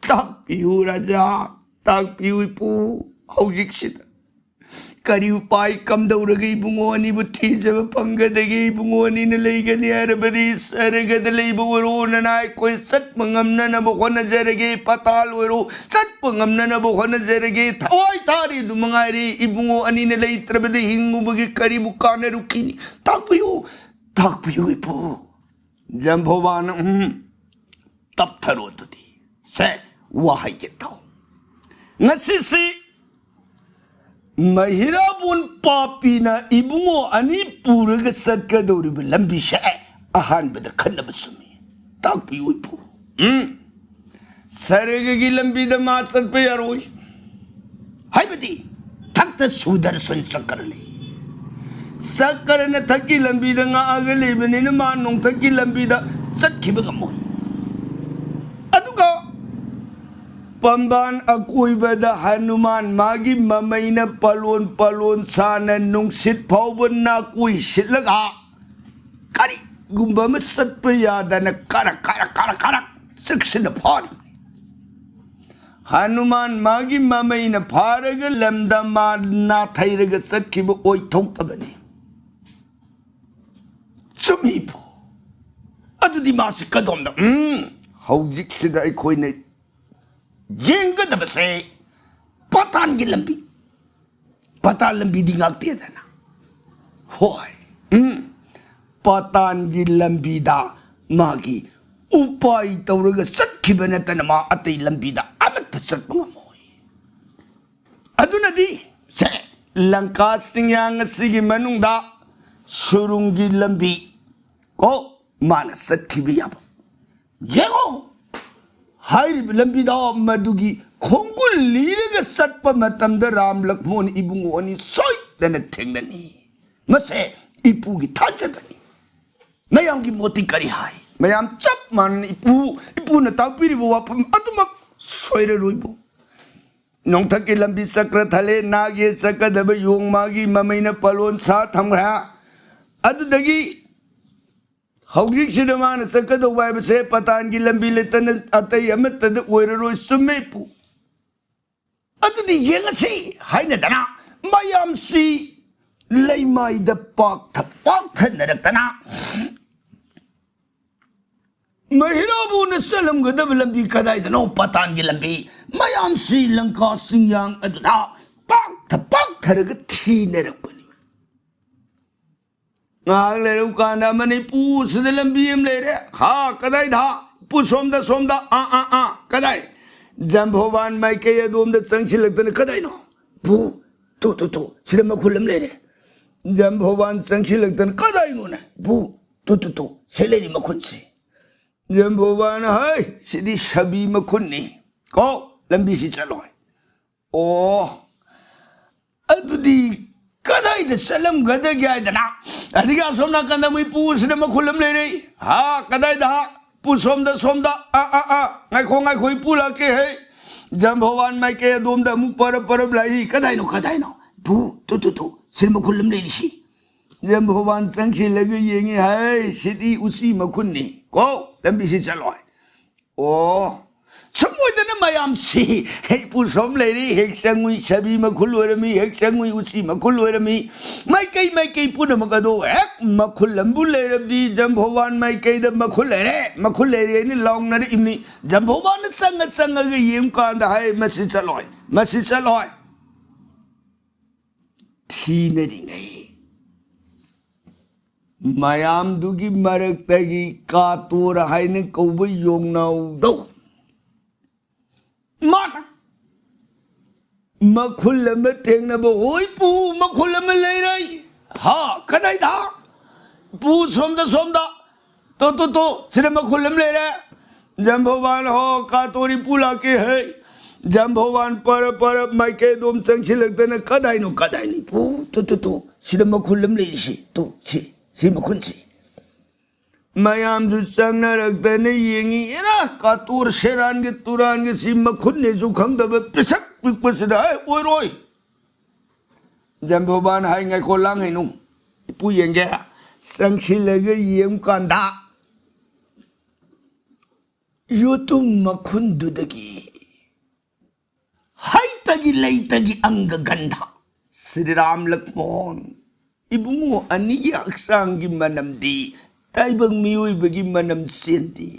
"ꯇꯥꯛꯄꯤꯌꯨ ꯔꯥꯖꯥ, ꯇꯥꯛꯄꯤꯌꯨ ꯏꯄꯨ, ꯍꯧꯖꯤꯛꯁꯤꯗ ꯀꯔꯤ ꯎꯄꯥꯏ? ꯀꯝꯗꯧꯔꯒ ꯏꯕꯨꯡꯉꯣ ꯑꯅꯤꯕꯨ ꯊꯤꯖꯕ ꯐꯪꯒꯗꯒꯦ? ꯏꯕꯨꯡꯉꯣ ꯑꯅꯤꯅ ꯂꯩꯒꯅꯤ ꯍꯥꯏꯔꯕꯗꯤ ꯁꯔꯒꯗ ꯂꯩꯕ ꯑꯣꯏꯔꯣ, ꯅꯅꯥꯏ ꯑꯩꯈꯣꯏ ꯆꯠꯄ ꯉꯝꯅꯅꯕ ꯍꯣꯠꯅꯖꯔꯒꯦ, ꯄꯇꯥꯜ ꯑꯣꯏꯔꯣ ꯆꯠꯄ ꯉꯝꯅꯅꯕ ꯍꯣꯠꯅꯖꯔꯒꯦ, ꯊꯋꯥꯏ ꯊꯥꯔꯤ ꯑꯗꯨ ꯃꯉꯥꯏꯔꯦ꯫ ꯏꯕꯨꯡꯉꯣ ꯑꯅꯤꯅ ꯂꯩꯇ꯭ꯔꯕꯗꯤ ꯍꯤꯡꯉꯨꯕꯒꯤ ꯀꯔꯤꯕꯨ ꯀꯥꯟꯅꯔꯨꯈꯤꯅꯤ? ꯇꯥꯛꯄꯤꯌꯨ, ꯇꯥꯛꯄꯤꯌꯨ ꯏꯄꯨ꯫ ꯖꯝꯕꯣꯕꯥꯅ, ꯎꯝ, ꯇꯞꯊꯔꯣ ꯑꯗꯨꯗꯤ꯫ ꯁꯦ, ꯋꯥꯍꯩꯒꯤ ꯇꯥꯎ꯫ ꯉꯁꯤꯁꯤ ꯃꯍꯤꯔꯥꯕꯣꯟ ꯄꯥꯄꯤꯅ ꯏꯕꯨꯡꯉꯣ ꯑꯅꯤ ꯄꯨꯔꯒ ꯆꯠꯀꯗꯧꯔꯤꯕ ꯂꯝꯕꯤꯁꯦ ꯑꯍꯥꯟꯕꯗ ꯈꯟꯅꯕ ꯆꯨꯝꯃꯤ꯫ ꯇꯥꯛꯄꯤꯌꯨ ꯏꯄꯨ꯫ ꯎꯝ꯫ ꯁꯔꯒꯒꯤ ꯂꯝꯕꯤꯗ ꯃꯥ ꯆꯠꯄ ꯌꯥꯔꯣꯏ꯫ ꯍꯥꯏꯕꯗꯤ ꯊꯛꯇ ꯁꯨꯗꯔꯁꯟ ꯆꯀ꯭ꯔ ꯂꯩ꯫ ꯆꯀ꯭ꯔꯅ ꯊꯛꯀꯤ ꯂꯝꯕꯤꯗ ꯉꯥꯛꯑꯒ ꯂꯩꯕꯅꯤꯅ ꯃꯥ ꯅꯣꯡꯊꯛꯀꯤ ꯂꯝꯕꯤꯗ ꯆꯠꯈꯤꯕ ꯉꯝꯃꯣꯏ꯫ ꯑꯗꯨꯒ ꯄꯥꯝꯕꯥꯟ ꯑꯀꯣꯏꯕꯗ ꯍꯅꯨꯃꯥꯟ ꯃꯥꯒꯤ ꯃꯃꯩꯅ ꯄꯂꯣꯟ ꯄꯂꯣꯟ ꯁꯥꯅ ꯅꯨꯡꯁꯤꯠ ꯐꯥꯎꯕ ꯅꯥꯀꯣꯏ ꯁꯤꯠꯂꯒ ꯀꯔꯤꯒꯨꯝꯕ ꯑꯃ ꯆꯠꯄ ꯌꯥꯗꯅ ꯀꯔꯛ ꯀꯔꯛ ꯀꯔꯛ ꯀꯔꯛ ꯆꯦꯛꯁꯤꯟꯅ ꯐꯥꯔꯤꯕꯅꯤ꯫ ꯍꯅꯨꯃꯥꯟ ꯃꯥꯒꯤ ꯃꯃꯩꯅ ꯐꯥꯔꯒ ꯂꯝꯗ ꯃꯥ ꯅꯥꯊꯩꯔꯒ ꯆꯠꯈꯤꯕ ꯑꯣꯏꯊꯣꯛꯇꯕꯅꯤ꯫ ꯆꯨꯝꯃꯤ ꯏꯄꯨ꯫ ꯑꯗꯨꯗꯤ ꯃꯥꯁꯤ ꯀꯗꯣꯝꯗ? ꯎꯝ, ꯍꯧꯖꯤꯛꯁꯤꯗ ꯑꯩꯈꯣꯏꯅ ꯌꯦꯡꯒꯗꯕꯁꯦ ꯄꯇꯥꯟꯒꯤ ꯂꯝꯕꯤ꯫ ꯄꯇꯥꯟ ꯂꯝꯕꯤꯗꯤ ꯉꯥꯛꯇꯦꯗꯅ꯫ ꯍꯣꯏ꯫ ꯎꯝ꯫ ꯄꯇꯥꯟꯒꯤ ꯂꯝꯕꯤꯗ ꯃꯥꯒꯤ ꯎꯄꯥꯏ ꯇꯧꯔꯒ ꯆꯠꯈꯤꯕ ꯅꯠꯇꯅ ꯃꯥ ꯑꯇꯩ ꯂꯝꯕꯤꯗ ꯑꯃꯠꯇ ꯆꯠꯄ ꯉꯝꯃꯣꯏ꯫ ꯑꯗꯨꯅꯗꯤ ꯁꯦ, ꯂꯪꯀꯥ ꯆꯤꯡꯌꯥꯡ ꯑꯁꯤꯒꯤ ꯃꯅꯨꯡꯗ ꯁꯨꯔꯨꯡꯒꯤ ꯂꯝꯕꯤ ꯀꯣ ꯃꯥꯅ ꯆꯠꯈꯤꯕ ꯌꯥꯕ꯫ ꯌꯦꯡꯉꯣ, ꯍꯥꯏꯔꯤꯕ ꯂꯝꯕꯤꯗ ꯃꯗꯨꯒꯤ ꯈꯣꯡꯒꯨꯜ ꯂꯤꯔꯒ ꯆꯠꯄ ꯃꯇꯝꯗ ꯔꯥꯝ ꯂꯛꯃꯣꯟ ꯏꯕꯨꯡꯉꯣ ꯑꯅꯤ ꯁꯣꯏꯗꯅ ꯊꯦꯡꯅꯅꯤ꯫ ꯃꯁꯦ ꯏꯄꯨꯒꯤ ꯊꯥꯖꯕꯅꯤ꯫ ꯃꯌꯥꯝꯒꯤ ꯃꯣꯠꯇꯤ ꯀꯔꯤ ꯍꯥꯏ? ꯃꯌꯥꯝ ꯆꯞ ꯃꯥꯟꯅꯅ ꯏꯄꯨ, ꯏꯄꯨꯅ ꯇꯥꯛꯄꯤꯔꯤꯕ ꯋꯥꯐꯝ ꯑꯗꯨꯃꯛ ꯁꯣꯏꯔꯔꯣꯏꯕꯨ꯫ ꯅꯣꯡꯊꯛꯀꯤ ꯂꯝꯕꯤ ꯆꯀ꯭ꯔ ꯊꯜꯂꯦ, ꯅꯥꯒꯦ ꯆꯠꯀꯗꯕ ꯌꯣꯡ ꯃꯥꯒꯤ ꯃꯃꯩꯅ ꯄꯂꯣꯟ ꯁꯥ ꯊꯝꯈ꯭ꯔꯦ꯫ ꯑꯗꯨꯗꯒꯤ ꯍꯧꯖꯤꯛꯁꯤꯗ ꯃꯥꯅ ꯆꯠꯀꯗꯧꯕ ꯍꯥꯏꯕꯁꯦ ꯄꯇꯥꯟꯒꯤ ꯂꯝꯕꯤ ꯂꯩꯇꯅ ꯑꯇꯩ ꯑꯃꯠꯇꯗ ꯑꯣꯏꯔꯔꯣꯏ꯫ ꯆꯨꯝꯃꯦ ꯏꯄꯨ꯫ ꯑꯗꯨꯗꯤ ꯌꯦꯡꯉꯁꯤ ꯍꯥꯏꯅꯗꯅ ꯃꯌꯥꯝꯁꯤ ꯂꯩꯃꯥꯏꯗ ꯄꯥꯛꯊ ꯄꯥꯛꯊꯅꯔꯛꯇꯅ, ꯃꯍꯤꯔꯥꯕꯨꯅ ꯆꯠꯂꯝꯒꯗꯕ ꯂꯝꯕꯤ ꯀꯗꯥꯏꯗꯅꯣ? ꯄꯇꯥꯟꯒꯤ ꯂꯝꯕꯤ꯫ ꯃꯌꯥꯝꯁꯤ ꯂꯪꯀꯥ ꯆꯤꯡꯌꯥꯡ ꯑꯗꯨꯗ ꯄꯥꯛꯊ ꯄꯥꯛꯊꯔꯒ ꯊꯤꯅꯔꯛꯄꯅꯤ꯫ ꯉꯥꯏꯍꯥꯛ ꯂꯩꯔꯨ ꯀꯥꯟꯗ ꯑꯃꯅ ꯏꯄꯨ ꯁꯤꯗ ꯂꯝꯕꯤ ꯑꯃ ꯂꯩꯔꯦ꯫ ꯍꯥ, ꯀꯗꯥꯏꯗ? ꯏꯄꯨ ꯁꯣꯝꯗ, ꯁꯣꯝꯗ꯫ ꯑꯥ, ꯑꯥ, ꯑꯥ, ꯀꯗꯥꯏ? ꯖꯝꯕꯣꯕꯥꯟ ꯃꯥꯏꯀꯩ ꯑꯗꯣꯝꯗ ꯆꯪꯁꯤꯜꯂꯛꯇꯅ, ꯀꯗꯥꯏꯅꯣ? ꯄꯨ, ꯇꯨ, ꯇꯨ, ꯇꯨ, ꯁꯤꯗ ꯃꯈꯨꯜ ꯑꯃ ꯂꯩꯔꯦ꯫ ꯖꯝꯕꯣꯕꯥꯟ ꯆꯪꯁꯤꯜꯂꯛꯇꯅ, ꯀꯗꯥꯏꯅꯣꯅꯦ? ꯄꯨ, ꯇꯨ, ꯇꯨ, ꯇꯨ, ꯁꯤ ꯂꯩꯔꯤ ꯃꯈꯨꯜꯁꯤ꯫ ꯖꯝꯕꯣꯕꯥꯟ, ꯍꯥꯏ, ꯁꯤꯗꯤ ꯁꯥꯕꯤ ꯃꯈꯨꯜꯅꯤ꯫ ꯀꯣ, ꯂꯝꯕꯤꯁꯤ ꯆꯠꯂꯣꯏ꯫ ꯑꯣ, ꯑꯗꯨꯗꯤ ꯀꯗꯥꯏꯗ ꯆꯠꯂꯝꯒꯗꯒꯦ ꯍꯥꯏꯗꯅ, ꯑꯗꯒꯤ ꯑꯁꯣꯝ ꯅꯥꯀꯟꯗ ꯃꯣꯏ ꯄꯨꯁꯤꯗ ꯃꯈꯨꯜ ꯑꯃ ꯂꯩꯔꯦ꯫ ꯍꯥ, ꯀꯗꯥꯏꯗ? ꯍꯥ, ꯄꯨ ꯁꯣꯝꯗ, ꯁꯣꯝꯗ꯫ ꯑꯥ, ꯑꯥ, ꯑꯥ, ꯉꯥꯏꯈꯣ, ꯉꯥꯏꯈꯣ, ꯏꯄꯨ ꯂꯥꯛꯀꯦ꯫ ꯍꯦ, ꯖꯝꯕꯣꯕꯥꯟ ꯃꯥꯏꯀꯩ ꯑꯗꯣꯝꯗ ꯑꯃꯨꯛ ꯄꯔꯞ ꯄꯔꯞ ꯂꯥꯛꯏ꯫ ꯀꯗꯥꯏꯅꯣ, ꯀꯗꯥꯏꯅꯣ? ꯄꯨ, ꯇꯨ, ꯇꯨ, ꯇꯨ, ꯁꯤꯗ ꯃꯈꯨꯜ ꯑꯃ ꯂꯩꯔꯤꯁꯤ꯫ ꯖꯝꯕꯣꯕꯥꯟ ꯆꯪꯁꯤꯜꯂꯒ ꯌꯦꯡꯉꯤ꯫ ꯍꯥꯏ, ꯁꯤꯗꯤ ꯎꯆꯤ ꯃꯈꯨꯟꯅꯤ꯫ ꯀꯣ, ꯂꯝꯕꯤꯁꯤ ꯆꯠꯂꯣꯏ꯫ ꯑꯣ, ꯁꯨꯝ ꯑꯣꯏꯗꯅ ꯃꯌꯥꯝꯁꯤ ꯍꯦꯛ ꯄꯨ ꯁꯣꯝ ꯂꯩꯔꯤ, ꯍꯦꯛ ꯆꯪꯉꯨꯏ, ꯁꯥꯕꯤ ꯃꯈꯨꯜ ꯑꯣꯏꯔꯝꯃꯤ, ꯍꯦꯛ ꯆꯪꯉꯨꯏ, ꯎꯆꯤ ꯃꯈꯨꯜ ꯑꯣꯏꯔꯝꯃꯤ꯫ ꯃꯥꯏꯀꯩ ꯃꯥꯏꯀꯩ ꯄꯨꯝꯅꯃꯛ ꯑꯗꯣ ꯍꯦꯛ ꯃꯈꯨꯜ ꯑꯃꯕꯨ ꯂꯩꯔꯕꯗꯤ ꯖꯝꯕꯣꯕꯥꯟ ꯃꯥꯏꯀꯩꯗ ꯃꯈꯨꯜ ꯂꯩꯔꯦ, ꯃꯈꯨꯜ ꯂꯩꯔꯦ ꯍꯥꯏꯅ ꯂꯥꯎꯅꯔꯛꯏꯕꯅꯤ꯫ ꯖꯝꯕꯣꯕꯥꯟꯅ ꯆꯪꯉ ꯆꯪꯉꯒ ꯌꯦꯡꯕ ꯀꯥꯟꯗ ꯍꯥꯏ, "ꯃꯁꯤ ꯆꯠꯂꯣꯏ, ꯃꯁꯤ ꯆꯠꯂꯣꯏ"꯫ ꯊꯤꯅꯔꯤꯉꯩ ꯃꯌꯥꯝꯗꯨꯒꯤ ꯃꯔꯛꯇꯒꯤ ꯀꯥꯇꯣꯔ ꯍꯥꯏꯅ ꯀꯧꯕ ꯌꯣꯡꯅꯥꯎꯗꯧ ꯃꯥꯅ ꯃꯈꯨꯜ ꯑꯃ ꯊꯦꯡꯅꯕ꯫ "ꯍꯣꯏ ꯄꯨ, ꯃꯈꯨꯜ ꯑꯃ ꯂꯩꯔꯦ"꯫ "ꯍꯥ, ꯀꯗꯥꯏꯗ?" "ꯄꯨ ꯁꯣꯝꯗ, ꯁꯣꯝꯗ꯫ ꯇꯣ, ꯇꯣ, ꯇꯣ, ꯁꯤꯗ ꯃꯈꯨꯜ ꯑꯃ ꯂꯩꯔꯦ"꯫ ꯖꯝꯕꯣꯕꯥꯟ, "ꯍꯣ, ꯀꯥꯇꯣꯔꯤ ꯄꯨ ꯂꯥꯛꯀꯦ ꯍꯦ"꯫ ꯖꯝꯕꯣꯕꯥꯟ ꯄꯔꯞ ꯄꯔꯞ ꯃꯥꯏꯀꯩ ꯑꯗꯣꯝ ꯆꯪꯁꯤꯜꯂꯛꯇꯅ, "ꯀꯗꯥꯏꯅꯣ, ꯀꯗꯥꯏꯅꯤ? ꯄꯨ, ꯇꯨ, ꯇꯨ, ꯇꯨ, ꯁꯤꯗ ꯃꯈꯨꯜ ꯑꯃ ꯂꯩꯔꯤꯁꯤ, ꯇꯨ, ꯁꯤ, ꯁꯤ ꯃꯈꯨꯜꯁꯤ"꯫ ꯃꯌꯥꯝꯁꯨ ꯆꯪꯅꯔꯛꯇꯅ ꯌꯦꯡꯉꯤ꯫ ꯑꯦꯔꯥ, ꯀꯥꯇꯣꯔ ꯁꯦꯔꯥꯟꯒꯤ ꯇꯨꯔꯥꯟꯒꯤ ꯁꯤ ꯃꯈꯨꯠꯅꯦꯁꯨ ꯈꯪꯗꯕ ꯄꯤꯁꯛ ꯄꯤꯛꯄꯁꯤꯗ, "ꯑꯦ, ꯑꯣꯏꯔꯣꯏ"꯫ ꯖꯝꯕꯣꯕꯥꯟ ꯍꯥꯏ, "ꯉꯥꯏꯈꯣ, ꯂꯥꯡ ꯍꯩꯅꯨ, ꯏꯄꯨ ꯌꯦꯡꯒꯦ"꯫ ꯆꯪꯁꯤꯜꯂꯒ ꯌꯦꯡꯀꯥꯟꯗ, ꯌꯣꯇꯨꯝ ꯃꯈꯨꯟꯗꯨꯗꯒꯤ ꯍꯩꯇꯒꯤ ꯂꯩꯇꯒꯤ ꯑꯪꯒ ꯒꯟꯙ, ꯁ꯭ꯔꯤꯔꯥꯝ ꯂꯛꯃꯣꯟ ꯏꯕꯨꯡꯉꯣ ꯑꯅꯤꯒꯤ ꯍꯛꯆꯥꯡꯒꯤ ꯃꯅꯝꯗꯤ ꯇꯥꯏꯕꯪ ꯃꯤꯑꯣꯏꯕꯒꯤ ꯃꯅꯝ ꯆꯦꯟꯗꯦ꯫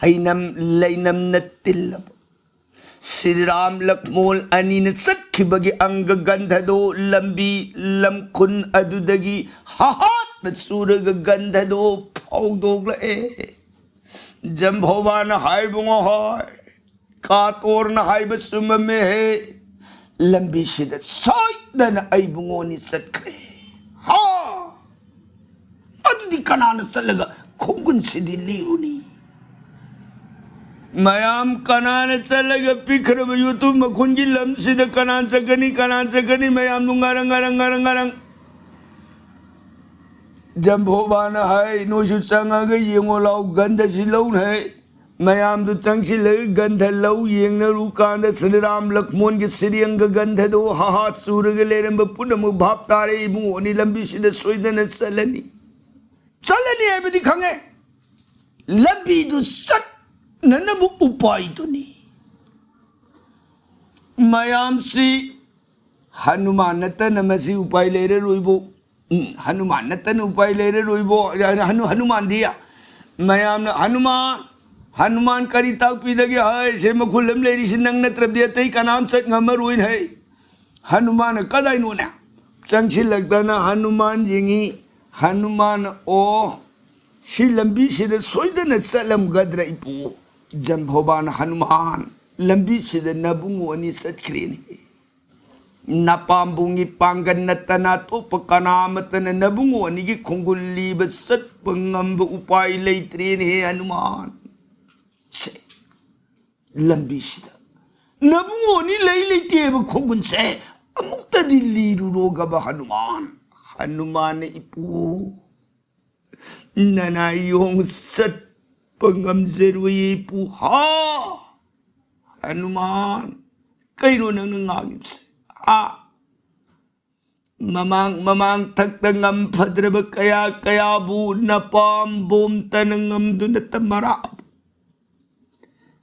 ꯍꯩꯅꯝ ꯂꯩꯅꯝꯅ ꯇꯤꯜꯂꯕ ꯁ꯭ꯔꯤꯔꯥꯝ ꯂꯛꯃꯣꯟ ꯑꯅꯤꯅ ꯆꯠꯈꯤꯕꯒꯤ ꯑꯪꯒ ꯒꯟꯙꯗꯣ ꯂꯝꯕꯤ ꯂꯝꯈꯨꯟ ꯑꯗꯨꯗꯒꯤ ꯍꯥꯍꯥꯠꯅ ꯆꯨꯔꯒ ꯒꯟꯙꯗꯣ ꯐꯥꯎꯗꯣꯛꯂꯛꯑꯦ꯫ ꯖꯝꯚꯣꯕꯥꯅ ꯍꯥꯏꯕꯨꯡꯉꯣ ꯍꯣꯏ, ꯀꯥꯇꯣꯔꯅ ꯍꯥꯏꯕ ꯆꯨꯝꯃꯝꯃꯦꯍꯦ꯫ ꯂꯝꯕꯤꯁꯤꯗ ꯁꯣꯏꯗꯅ ꯑꯩꯕꯨꯡꯉꯣꯅꯤ ꯆꯠꯈ꯭ꯔꯦ꯫ ꯍꯥ! ꯑꯗꯨꯗꯤ ꯀꯅꯥꯅ ꯆꯠꯂꯒ ꯈꯣꯡꯒꯨꯟꯁꯤꯗꯤ ꯂꯤꯔꯨꯅꯤ? ꯃꯌꯥꯝ ꯀꯅꯥꯅ ꯆꯠꯂꯒ ꯄꯤꯛꯈ꯭ꯔꯕ ꯌꯨꯇꯨꯞ ꯃꯈꯨꯟꯒꯤ ꯂꯝꯁꯤꯗ ꯀꯅꯥ ꯆꯠꯀꯅꯤ, ꯀꯅꯥ ꯆꯠꯀꯅꯤ? ꯃꯌꯥꯝꯗꯨ ꯉꯔꯪ ꯉꯔꯪ ꯉꯔꯪ ꯉꯔꯪ꯫ ꯖꯝꯚꯣꯕꯥꯅ ꯍꯥꯏ, "ꯅꯣꯏꯁꯨ ꯆꯪꯉꯒ ꯌꯦꯡꯉꯣ ꯂꯥꯎ, ꯒꯟꯙꯁꯤ ꯂꯧꯅ ꯍꯥꯏ"꯫ ꯃꯌꯥꯝꯗꯨ ꯆꯪꯁꯤꯜꯂꯒ ꯒꯟꯙ ꯂꯧ ꯌꯦꯡꯅꯔꯨ ꯀꯥꯟꯗ ꯁ꯭ꯔꯤꯔꯥꯝ ꯂꯛꯃꯣꯟꯒꯤ ꯁꯤꯔꯦꯡꯒ ꯒꯟꯙꯗꯣ ꯍꯥꯍꯥ ꯆꯨꯔꯒ ꯂꯩꯔꯝꯕ ꯄꯨꯝꯅꯃꯛ ꯚꯥꯞ ꯇꯥꯔꯦ꯫ ꯏꯕꯨꯡꯉꯣꯅꯤ ꯂꯝꯕꯤꯁꯤꯗ ꯁꯣꯏꯗꯅ ꯆꯠꯂꯅꯤ꯫ ꯆꯠꯂꯅꯤ ꯍꯥꯏꯕꯗꯤ ꯈꯪꯉꯦ꯫ ꯂꯝꯕꯤꯗꯨ ꯆꯠꯅꯅꯕ ꯎꯄꯥꯏꯗꯨꯅꯤ꯫ ꯃꯌꯥꯝꯁꯤ ꯍꯅꯨꯃꯥꯟ ꯅꯠꯇꯅ ꯃꯁꯤ ꯎꯄꯥꯏ ꯂꯩꯔꯔꯣꯏꯕꯣ꯫ ꯎꯝ, ꯍꯅꯨꯃꯥꯟ ꯅꯠꯇꯅ ꯎꯄꯥꯏ ꯂꯩꯔꯔꯣꯏꯕꯣ꯫ ꯍꯅꯨ-, ꯍꯅꯨꯃꯥꯟꯗꯤ ꯃꯌꯥꯝꯅ, "ꯍꯅꯨꯃꯥꯟ, ꯍꯅꯨꯃꯥꯟ ꯀꯔꯤ ꯇꯥꯛꯄꯤꯗꯒꯦ?" ꯍꯥꯏ, "ꯁꯦ ꯃꯈꯨꯜ ꯑꯃ ꯂꯩꯔꯤꯁꯤ ꯅꯪ ꯅꯠꯇ꯭ꯔꯕꯗꯤ ꯑꯇꯩ ꯀꯅꯥꯝ ꯆꯠ ꯉꯝꯃꯔꯣꯏꯅ" ꯍꯥꯏ꯫ ꯍꯅꯨꯃꯥꯟꯅ ꯀꯗꯥꯏꯅꯣꯅꯦ? ꯆꯪꯁꯤꯜꯂꯛꯇꯅ ꯍꯅꯨꯃꯥꯟ ꯌꯦꯡꯉꯤ꯫ ꯍꯅꯨꯃꯥꯟꯅ, "ꯑꯣ, ꯁꯤ ꯂꯝꯕꯤꯁꯤꯗ ꯁꯣꯏꯗꯅ ꯆꯠꯂꯝꯒꯗ꯭ꯔꯥ ꯏꯄꯨ?" ꯖꯝꯚꯣꯕꯥꯅ, "ꯍꯅꯨꯃꯥꯟ, ꯂꯝꯕꯤꯁꯤꯗ ꯅꯕꯨꯡꯉꯣ ꯑꯅꯤ ꯆꯠꯈ꯭ꯔꯦꯅꯦ꯫ ꯅꯄꯥꯝꯕꯣꯝꯒꯤ ꯄꯥꯡꯒꯜ ꯅꯠꯇꯅ ꯑꯇꯣꯞꯄ ꯀꯅꯥ ꯑꯃꯠꯇꯅ ꯅꯕꯨꯡꯉꯣ ꯑꯅꯤꯒꯤ ꯈꯣꯡꯒꯨꯜ ꯂꯤꯕ ꯆꯠꯄ ꯉꯝꯕ ꯎꯄꯥꯏ ꯂꯩꯇ꯭ꯔꯦꯅꯦꯍꯦ ꯍꯅꯨꯃꯥꯟ꯫ ꯁꯦ, ꯂꯝꯕꯤꯁꯤꯗ ꯅꯕꯨꯡꯉꯣ ꯑꯅꯤ ꯂꯩ ꯂꯩꯇꯦꯕ ꯈꯣꯡꯒꯨꯜꯁꯦ ꯑꯃꯨꯛꯇꯗꯤ ꯂꯤꯔꯨꯔꯣꯒꯕ ꯍꯅꯨꯃꯥꯟ꯫" ꯍꯅꯨꯃꯥꯟꯅ, "ꯏꯄꯨ, ꯅꯅꯥꯏ ꯌꯣꯡ ꯆꯠꯄ ꯉꯝꯖꯔꯣꯏꯌꯦ ꯏꯄꯨ꯫" "ꯍꯥ? ꯍꯅꯨꯃꯥꯟ, ꯀꯩꯅꯣ ꯅꯪꯅ ꯉꯥꯡꯉꯤꯕꯁꯦ? ꯍꯥ? ꯃꯃꯥꯡ, ꯃꯃꯥꯡ ꯊꯛꯇ ꯉꯝ ꯐꯗ꯭ꯔꯕ ꯀꯌꯥ ꯀꯌꯥꯕꯨ ꯅꯄꯥꯝꯕꯣꯝꯇꯅ ꯉꯝꯗꯨꯅ ꯇꯃꯔꯥ꯫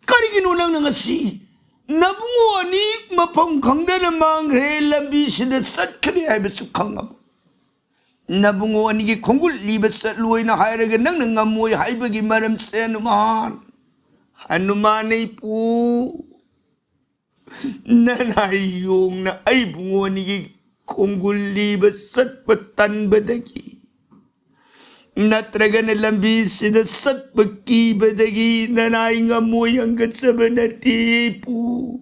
ꯀꯔꯤꯒꯤꯅꯣ ꯅꯪꯅ ꯉꯁꯤ ꯅꯕꯨꯡꯉꯣ ꯑꯅꯤ ꯃꯐꯝ ꯈꯪꯗꯅ ꯃꯥꯡꯈ꯭ꯔꯦ, ꯂꯝꯕꯤꯁꯤꯗ ꯆꯠꯈ꯭ꯔꯦ ꯍꯥꯏꯕꯁꯨ ꯈꯪꯉꯕ? ꯅꯕꯨꯡꯉꯣ ꯑꯅꯤꯒꯤ ꯈꯣꯡꯒꯨꯜ ꯂꯤꯕ ꯆꯠꯂꯣꯏꯅ ꯍꯥꯏꯔꯒ ꯅꯪꯅ ꯉꯝꯃꯣꯏ ꯍꯥꯏꯕꯒꯤ ꯃꯔꯝꯁꯦ, ꯍꯅꯨꯃꯥꯟ, ꯍꯅꯨꯃꯥꯟ ꯏꯄꯨ, ꯅꯅꯥꯏ ꯌꯣꯡꯅ ꯑꯩ ꯏꯕꯨꯡꯉꯣ ꯑꯅꯤꯒꯤ ꯈꯣꯡꯒꯨꯜ ꯂꯤꯕ ꯆꯠꯄ ꯇꯟꯕꯗꯒꯤ, ꯅꯠꯇ꯭ꯔꯒꯅ ꯂꯝꯕꯤꯁꯤꯗ ꯆꯠꯄ ꯀꯤꯕꯗꯒꯤ ꯅꯅꯥꯏ ꯉꯝꯃꯣꯏ ꯍꯪꯒꯠꯆꯕ ꯅꯠꯇꯦ ꯏꯄꯨ꯫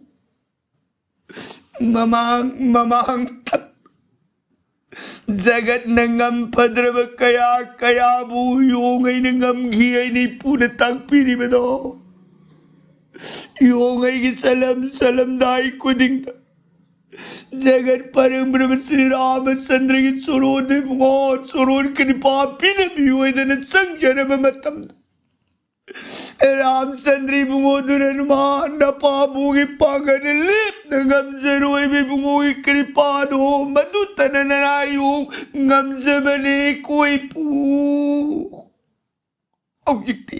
ꯃꯃꯥꯡ ꯃꯃꯥꯡ ꯖꯒꯠꯅ ꯉꯝꯐꯗ꯭ꯔꯕ ꯀꯌꯥ ꯀꯌꯥꯕꯨ ꯌꯣꯡꯉꯩꯅ ꯉꯝꯈꯤ ꯍꯥꯏꯅ ꯏꯄꯨꯅ ꯇꯥꯛꯄꯤꯔꯤꯕꯗꯣ꯫ ꯌꯣꯡꯉꯩꯒꯤ ꯆꯂꯝ ꯆꯂꯝꯗꯥꯏ ꯈꯨꯗꯤꯡꯗ ꯖꯒꯠ ꯄꯔꯝꯕ꯭ꯔꯕ ꯁ꯭ꯔꯤ ꯔꯥꯃꯆꯟꯗ꯭ꯔꯒꯤ ꯆꯣꯔꯣꯟꯗ ꯏꯕꯨꯡꯉꯣ ꯆꯣꯔꯣꯟ ꯀ꯭ꯔꯤꯄꯥ ꯄꯤꯅꯕꯤꯌꯨ ꯍꯥꯏꯗꯅ ꯆꯪꯖꯔꯕ ꯃꯇꯝꯗ, ꯔꯥꯝꯆꯟꯗ꯭ꯔ ꯏꯕꯨꯡꯉꯣꯗꯨꯅ ꯍꯅꯨꯃꯥꯟ ꯅꯄꯥꯕꯨꯒꯤ ꯄꯥꯡꯒꯜ ꯂꯦꯞꯅ ꯉꯝꯖꯔꯣꯏꯕ ꯏꯕꯨꯡꯉꯣꯒꯤ ꯀ꯭ꯔꯤꯄꯥꯗꯣ ꯃꯗꯨꯇꯅ ꯅꯅꯥꯏ ꯌꯣꯡ ꯉꯝꯖꯕꯅꯦ ꯀꯣ ꯏꯄꯨ꯫ ꯍꯧꯖꯤꯛꯇꯤ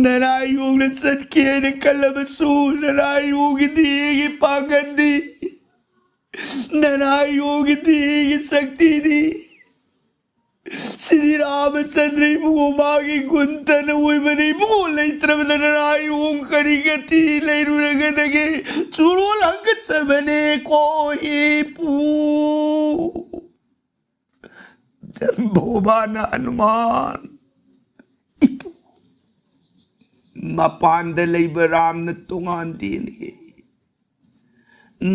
ꯅꯅꯥꯏ ꯌꯣꯡꯅ ꯆꯠꯀꯦ ꯍꯥꯏꯅ ꯈꯜꯂꯕꯁꯨ ꯅꯅꯥꯏ ꯌꯣꯡꯒꯤ ꯗꯦꯍꯒꯤ ꯄꯥꯡꯒꯜꯗꯤ, ꯅꯅꯥꯏ ꯌꯣꯡꯒꯤ ꯗꯦꯍꯒꯤ ꯁꯛꯇꯤꯗꯤ ꯁ꯭ꯔꯤ ꯔꯥꯃꯆꯟꯗ꯭ꯔ ꯏꯕꯨꯡꯉꯣ ꯃꯥꯒꯤ ꯒꯨꯟꯇꯅ ꯑꯣꯏꯕꯅꯤ ꯏꯕꯨꯡꯉꯣ꯫ ꯂꯩꯇ꯭ꯔꯕꯗ ꯅꯅꯥꯏ ꯌꯣꯡ ꯀꯔꯤ ꯒꯇꯤ ꯂꯩꯔꯨꯔꯒꯗꯒꯦ? ꯆꯨꯔꯣꯜ ꯍꯪꯒꯠꯆꯕꯅꯦ ꯀꯣ ꯏꯄꯨ꯫ ꯖꯝꯕꯣꯕꯥꯅ ꯍꯅꯨꯃꯥꯟ ꯏꯄꯨ, ꯃꯄꯥꯟꯗ ꯂꯩꯕ ꯔꯥꯝꯅ ꯇꯣꯉꯥꯟꯗꯦꯅꯦ꯫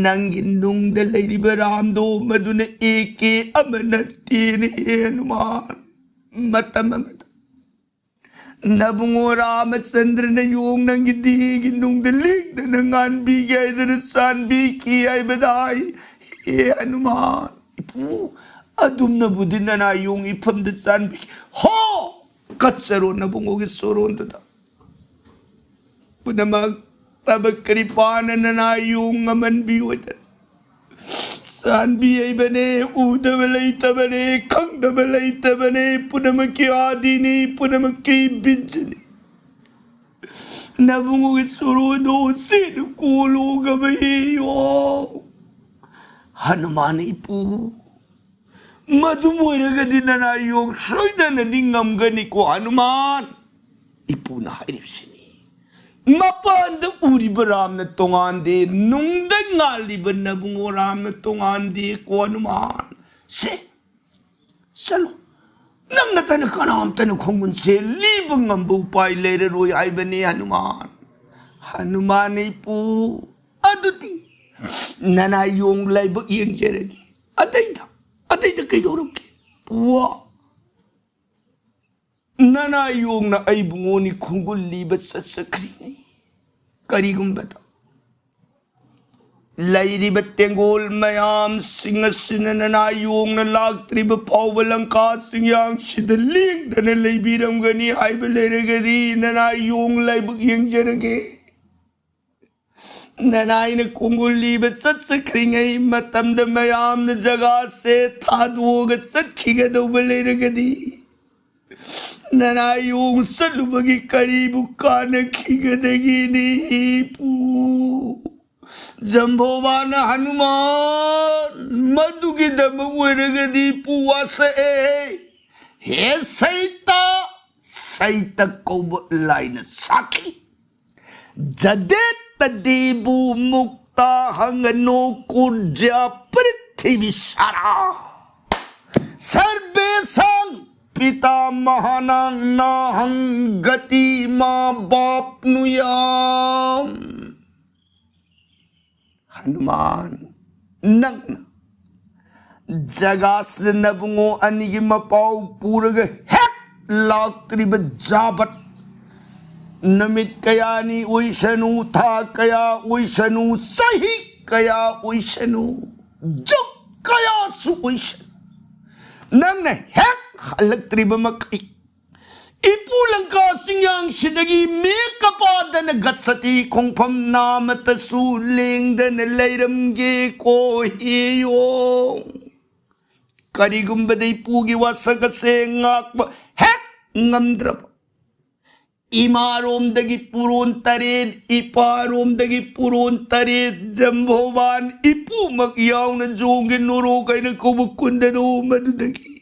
ꯅꯪꯒꯤ ꯅꯨꯡꯗ ꯂꯩꯔꯤꯕ ꯔꯥꯝꯗꯣ ꯃꯗꯨꯅ ꯑꯦ ꯀꯦ ꯑꯃ ꯅꯠꯇꯦꯅꯦ ꯍꯦ ꯍꯅꯨꯃꯥꯟ꯫ ꯃꯇꯝ ꯑꯃꯗ ꯅꯕꯨꯡꯉꯣ ꯔꯥꯃꯆꯟꯗ꯭ꯔꯅ ꯌꯣꯡ ꯅꯪꯒꯤ ꯗꯦꯍꯒꯤ ꯅꯨꯡꯗ ꯂꯦꯡꯗꯅ ꯉꯥꯟꯕꯤꯒꯦ ꯍꯥꯏꯗꯅ ꯆꯥꯟꯕꯤꯈꯤ ꯍꯥꯏꯕꯗ ꯍꯥꯏ꯫ ꯍꯦ ꯍꯅꯨꯃꯥꯟ ꯏꯄꯨ, ꯑꯗꯨꯝꯅꯕꯨꯗꯤ ꯅꯅꯥꯏ ꯌꯣꯡ ꯏꯐꯝꯗ ꯆꯥꯟꯕꯤꯈꯤ꯫ ꯍꯣ! ꯀꯠꯆꯔꯣ ꯅꯕꯨꯡꯉꯣꯒꯤ ꯆꯣꯔꯣꯟꯗꯨꯗ꯫ ꯄꯨꯝꯅꯃꯛ ꯇꯕ ꯀ꯭ꯔꯤꯄꯥꯅ ꯅꯅꯥꯏ ꯌꯣꯡ ꯉꯝꯍꯟꯕꯤꯌꯣꯗꯅ ꯆꯥꯟꯕꯤ ꯍꯩꯕꯅꯦ꯫ ꯎꯗꯕ ꯂꯩꯇꯕꯅꯦ, ꯈꯪꯗꯕ ꯂꯩꯇꯕꯅꯦ, ꯄꯨꯝꯅꯃꯛꯀꯤ ꯑꯥꯗꯤꯅꯤ, ꯄꯨꯝꯅꯃꯛꯀꯤ ꯕꯤꯖꯅꯤ꯫ ꯅꯕꯨꯡꯒꯤ ꯆꯣꯔꯣꯗꯣ ꯎꯆꯤꯅ ꯀꯣꯜꯂꯨꯒꯕ ꯍꯦꯌꯣ꯫ ꯍꯅꯨꯃꯥꯟ ꯏꯄꯨ, ꯃꯗꯨꯝ ꯑꯣꯏꯔꯒꯗꯤ ꯅꯅꯥꯏ ꯌꯣꯡ ꯁꯣꯏꯗꯅꯗꯤ ꯉꯝꯒꯅꯤꯀꯣ ꯍꯅꯨꯃꯥꯟ꯫ ꯏꯄꯨꯅ ꯍꯥꯏꯔꯤꯕꯁꯤꯅꯤ꯫ ꯃꯄꯥꯟꯗ ꯎꯔꯤꯕ ꯔꯥꯝꯅ ꯇꯣꯉꯥꯟꯗꯦ, ꯅꯨꯡꯗ ꯉꯥꯜꯂꯤꯕ ꯅꯕꯨꯡꯉꯣ ꯔꯥꯝꯅ ꯇꯣꯉꯥꯟꯗꯦꯀꯣ ꯍꯅꯨꯃꯥꯟ꯫ ꯁꯦ, ꯆꯠꯂꯣ꯫ ꯅꯪ ꯅꯠꯇꯅ ꯀꯅꯥꯝꯇꯅ ꯈꯣꯡꯒꯨꯟꯁꯦ ꯂꯤꯕ ꯉꯝꯕ ꯎꯄꯥꯏ ꯂꯩꯔꯔꯣꯏ ꯍꯥꯏꯕꯅꯤ ꯍꯅꯨꯃꯥꯟ꯫ ꯍꯅꯨꯃꯥꯟ ꯏꯄꯨ, ꯑꯗꯨꯗꯤ ꯅꯅꯥꯏ ꯌꯣꯡ ꯂꯥꯏꯕꯛ ꯌꯦꯡꯖꯔꯒꯦ꯫ ꯑꯇꯩꯗ, ꯑꯇꯩꯗ ꯀꯩꯗꯧꯔꯝꯒꯦ? ꯋꯥ꯫ ꯅꯅꯥꯏ ꯌꯣꯡꯅ ꯑꯩꯕꯨ ꯉꯣꯅꯤ ꯈꯣꯡꯒꯨꯜ ꯂꯤꯕ ꯆꯠꯆꯈ꯭ꯔꯤꯉꯩ ꯀꯔꯤꯒꯨꯝꯕꯗ ꯂꯩꯔꯤꯕ ꯇꯦꯡꯒꯣꯜ ꯃꯌꯥꯝꯁꯤꯡ ꯑꯁꯤꯅ ꯅꯅꯥꯏ ꯌꯣꯡꯅ ꯂꯥꯛꯇ꯭ꯔꯤꯕ ꯐꯥꯎꯕ ꯂꯪꯀꯥ ꯆꯤꯡꯌꯥꯡꯁꯤꯗ ꯂꯦꯡꯗꯅ ꯂꯩꯕꯤꯔꯝꯒꯅꯤ ꯍꯥꯏꯕ ꯂꯩꯔꯒꯗꯤ ꯅꯅꯥꯏ ꯌꯣꯡ ꯂꯥꯏꯕꯛ ꯌꯦꯡꯖꯔꯒꯦ꯫ ꯅꯅꯥꯏꯅ ꯈꯣꯡꯒꯨꯜ ꯂꯤꯕ ꯆꯠꯆꯈ꯭ꯔꯤꯉꯩ ꯃꯇꯝꯗ ꯃꯌꯥꯝꯅ ꯖꯒꯥꯁꯦ ꯊꯥꯗꯣꯛꯑꯒ ꯆꯠꯈꯤꯒꯗꯧꯕ ꯂꯩꯔꯒꯗꯤ ꯅꯅꯥꯏ ꯌꯣꯡ ꯆꯠꯂꯨꯕꯒꯤ ꯀꯔꯤꯕꯨ ꯀꯥꯟꯅꯈꯤꯒꯗꯒꯦꯅꯦ ꯏꯄꯨ? ꯖꯝꯕꯣꯕꯥꯅ ꯍꯅꯨꯃꯥꯟ, ꯃꯗꯨꯒꯤꯗꯃꯛ ꯑꯣꯏꯔꯒꯗꯤ ꯏꯄꯨ ꯋꯥꯁꯛꯑꯦ꯫ ꯍꯦ ꯁꯩꯇ, ꯁꯩꯇ ꯀꯧꯕ ꯂꯥꯏꯅ ꯁꯥꯈꯤ꯫ ꯖꯗꯦꯠꯇꯗꯤꯕꯨ ꯃꯨꯛꯇ ꯍꯪꯒꯅꯣ ꯀꯨꯔꯖ ꯄ꯭ꯔꯤꯊꯤꯕꯤ ꯁꯥꯔꯥ꯫ ꯁꯔꯕꯦꯁꯥꯡ ꯄꯤꯇꯥ ꯃꯍꯥꯅꯥꯡ ꯅꯥꯍꯪ ꯒꯇꯤ ꯃꯥ ꯕꯥꯞꯅꯨꯌꯥꯝ꯫ ꯍꯅꯨꯃꯥꯟ, ꯅꯪꯅ ꯖꯒꯥꯁꯤꯗ ꯅꯕꯨꯡꯉꯣ ꯑꯅꯤꯒꯤ ꯃꯄꯥꯎ ꯄꯨꯔꯒ ꯍꯦꯛ ꯂꯥꯛꯇ꯭ꯔꯤꯕ ꯖꯥꯕꯠ ꯅꯨꯃꯤꯠ ꯀꯌꯥꯅꯤ ꯑꯣꯏꯁꯅꯨ, ꯊꯥ ꯀꯌꯥ ꯑꯣꯏꯁꯅꯨ, ꯆꯍꯤ ꯀꯌꯥ ꯑꯣꯏꯁꯅꯨ, ꯖꯨꯛ ꯀꯌꯥꯁꯨ ꯑꯣꯏꯁꯅꯨ, ꯅꯪꯅ ꯍꯦꯛ ꯍꯜꯂꯛꯇ꯭ꯔꯤꯕ ꯃꯈꯩ ꯏꯄꯨ ꯂꯪꯀꯥ ꯆꯤꯡꯌꯥꯡꯁꯤꯗꯒꯤ ꯃꯦ ꯀꯄꯥꯗꯅ ꯒꯠꯁꯇꯤ ꯈꯣꯡꯐꯝ ꯅꯥꯃꯇꯁꯨ ꯂꯦꯡꯗꯅ ꯂꯩꯔꯝꯒꯦꯀꯣ ꯍꯦꯌꯣ꯫ ꯀꯔꯤꯒꯨꯝꯕꯗ ꯏꯄꯨꯒꯤ ꯋꯥꯁꯛ ꯑꯁꯦ ꯉꯥꯛꯄ ꯍꯦꯛ ꯉꯝꯗ꯭ꯔꯕ, ꯏꯃꯥꯔꯣꯝꯗꯒꯤ ꯄꯨꯔꯣꯟ ꯇꯔꯦꯠ, ꯏꯄꯥꯔꯣꯝꯗꯒꯤ ꯄꯨꯔꯣꯟ ꯇꯔꯦꯠ, ꯖꯝꯕꯣꯕꯥꯟ ꯏꯄꯨꯃꯛ ꯌꯥꯎꯅ ꯖꯣꯡꯒꯤ ꯅꯣꯔꯣꯛ ꯍꯥꯏꯅ ꯀꯧꯕ ꯈꯨꯟꯗꯗꯣ ꯃꯗꯨꯗꯒꯤ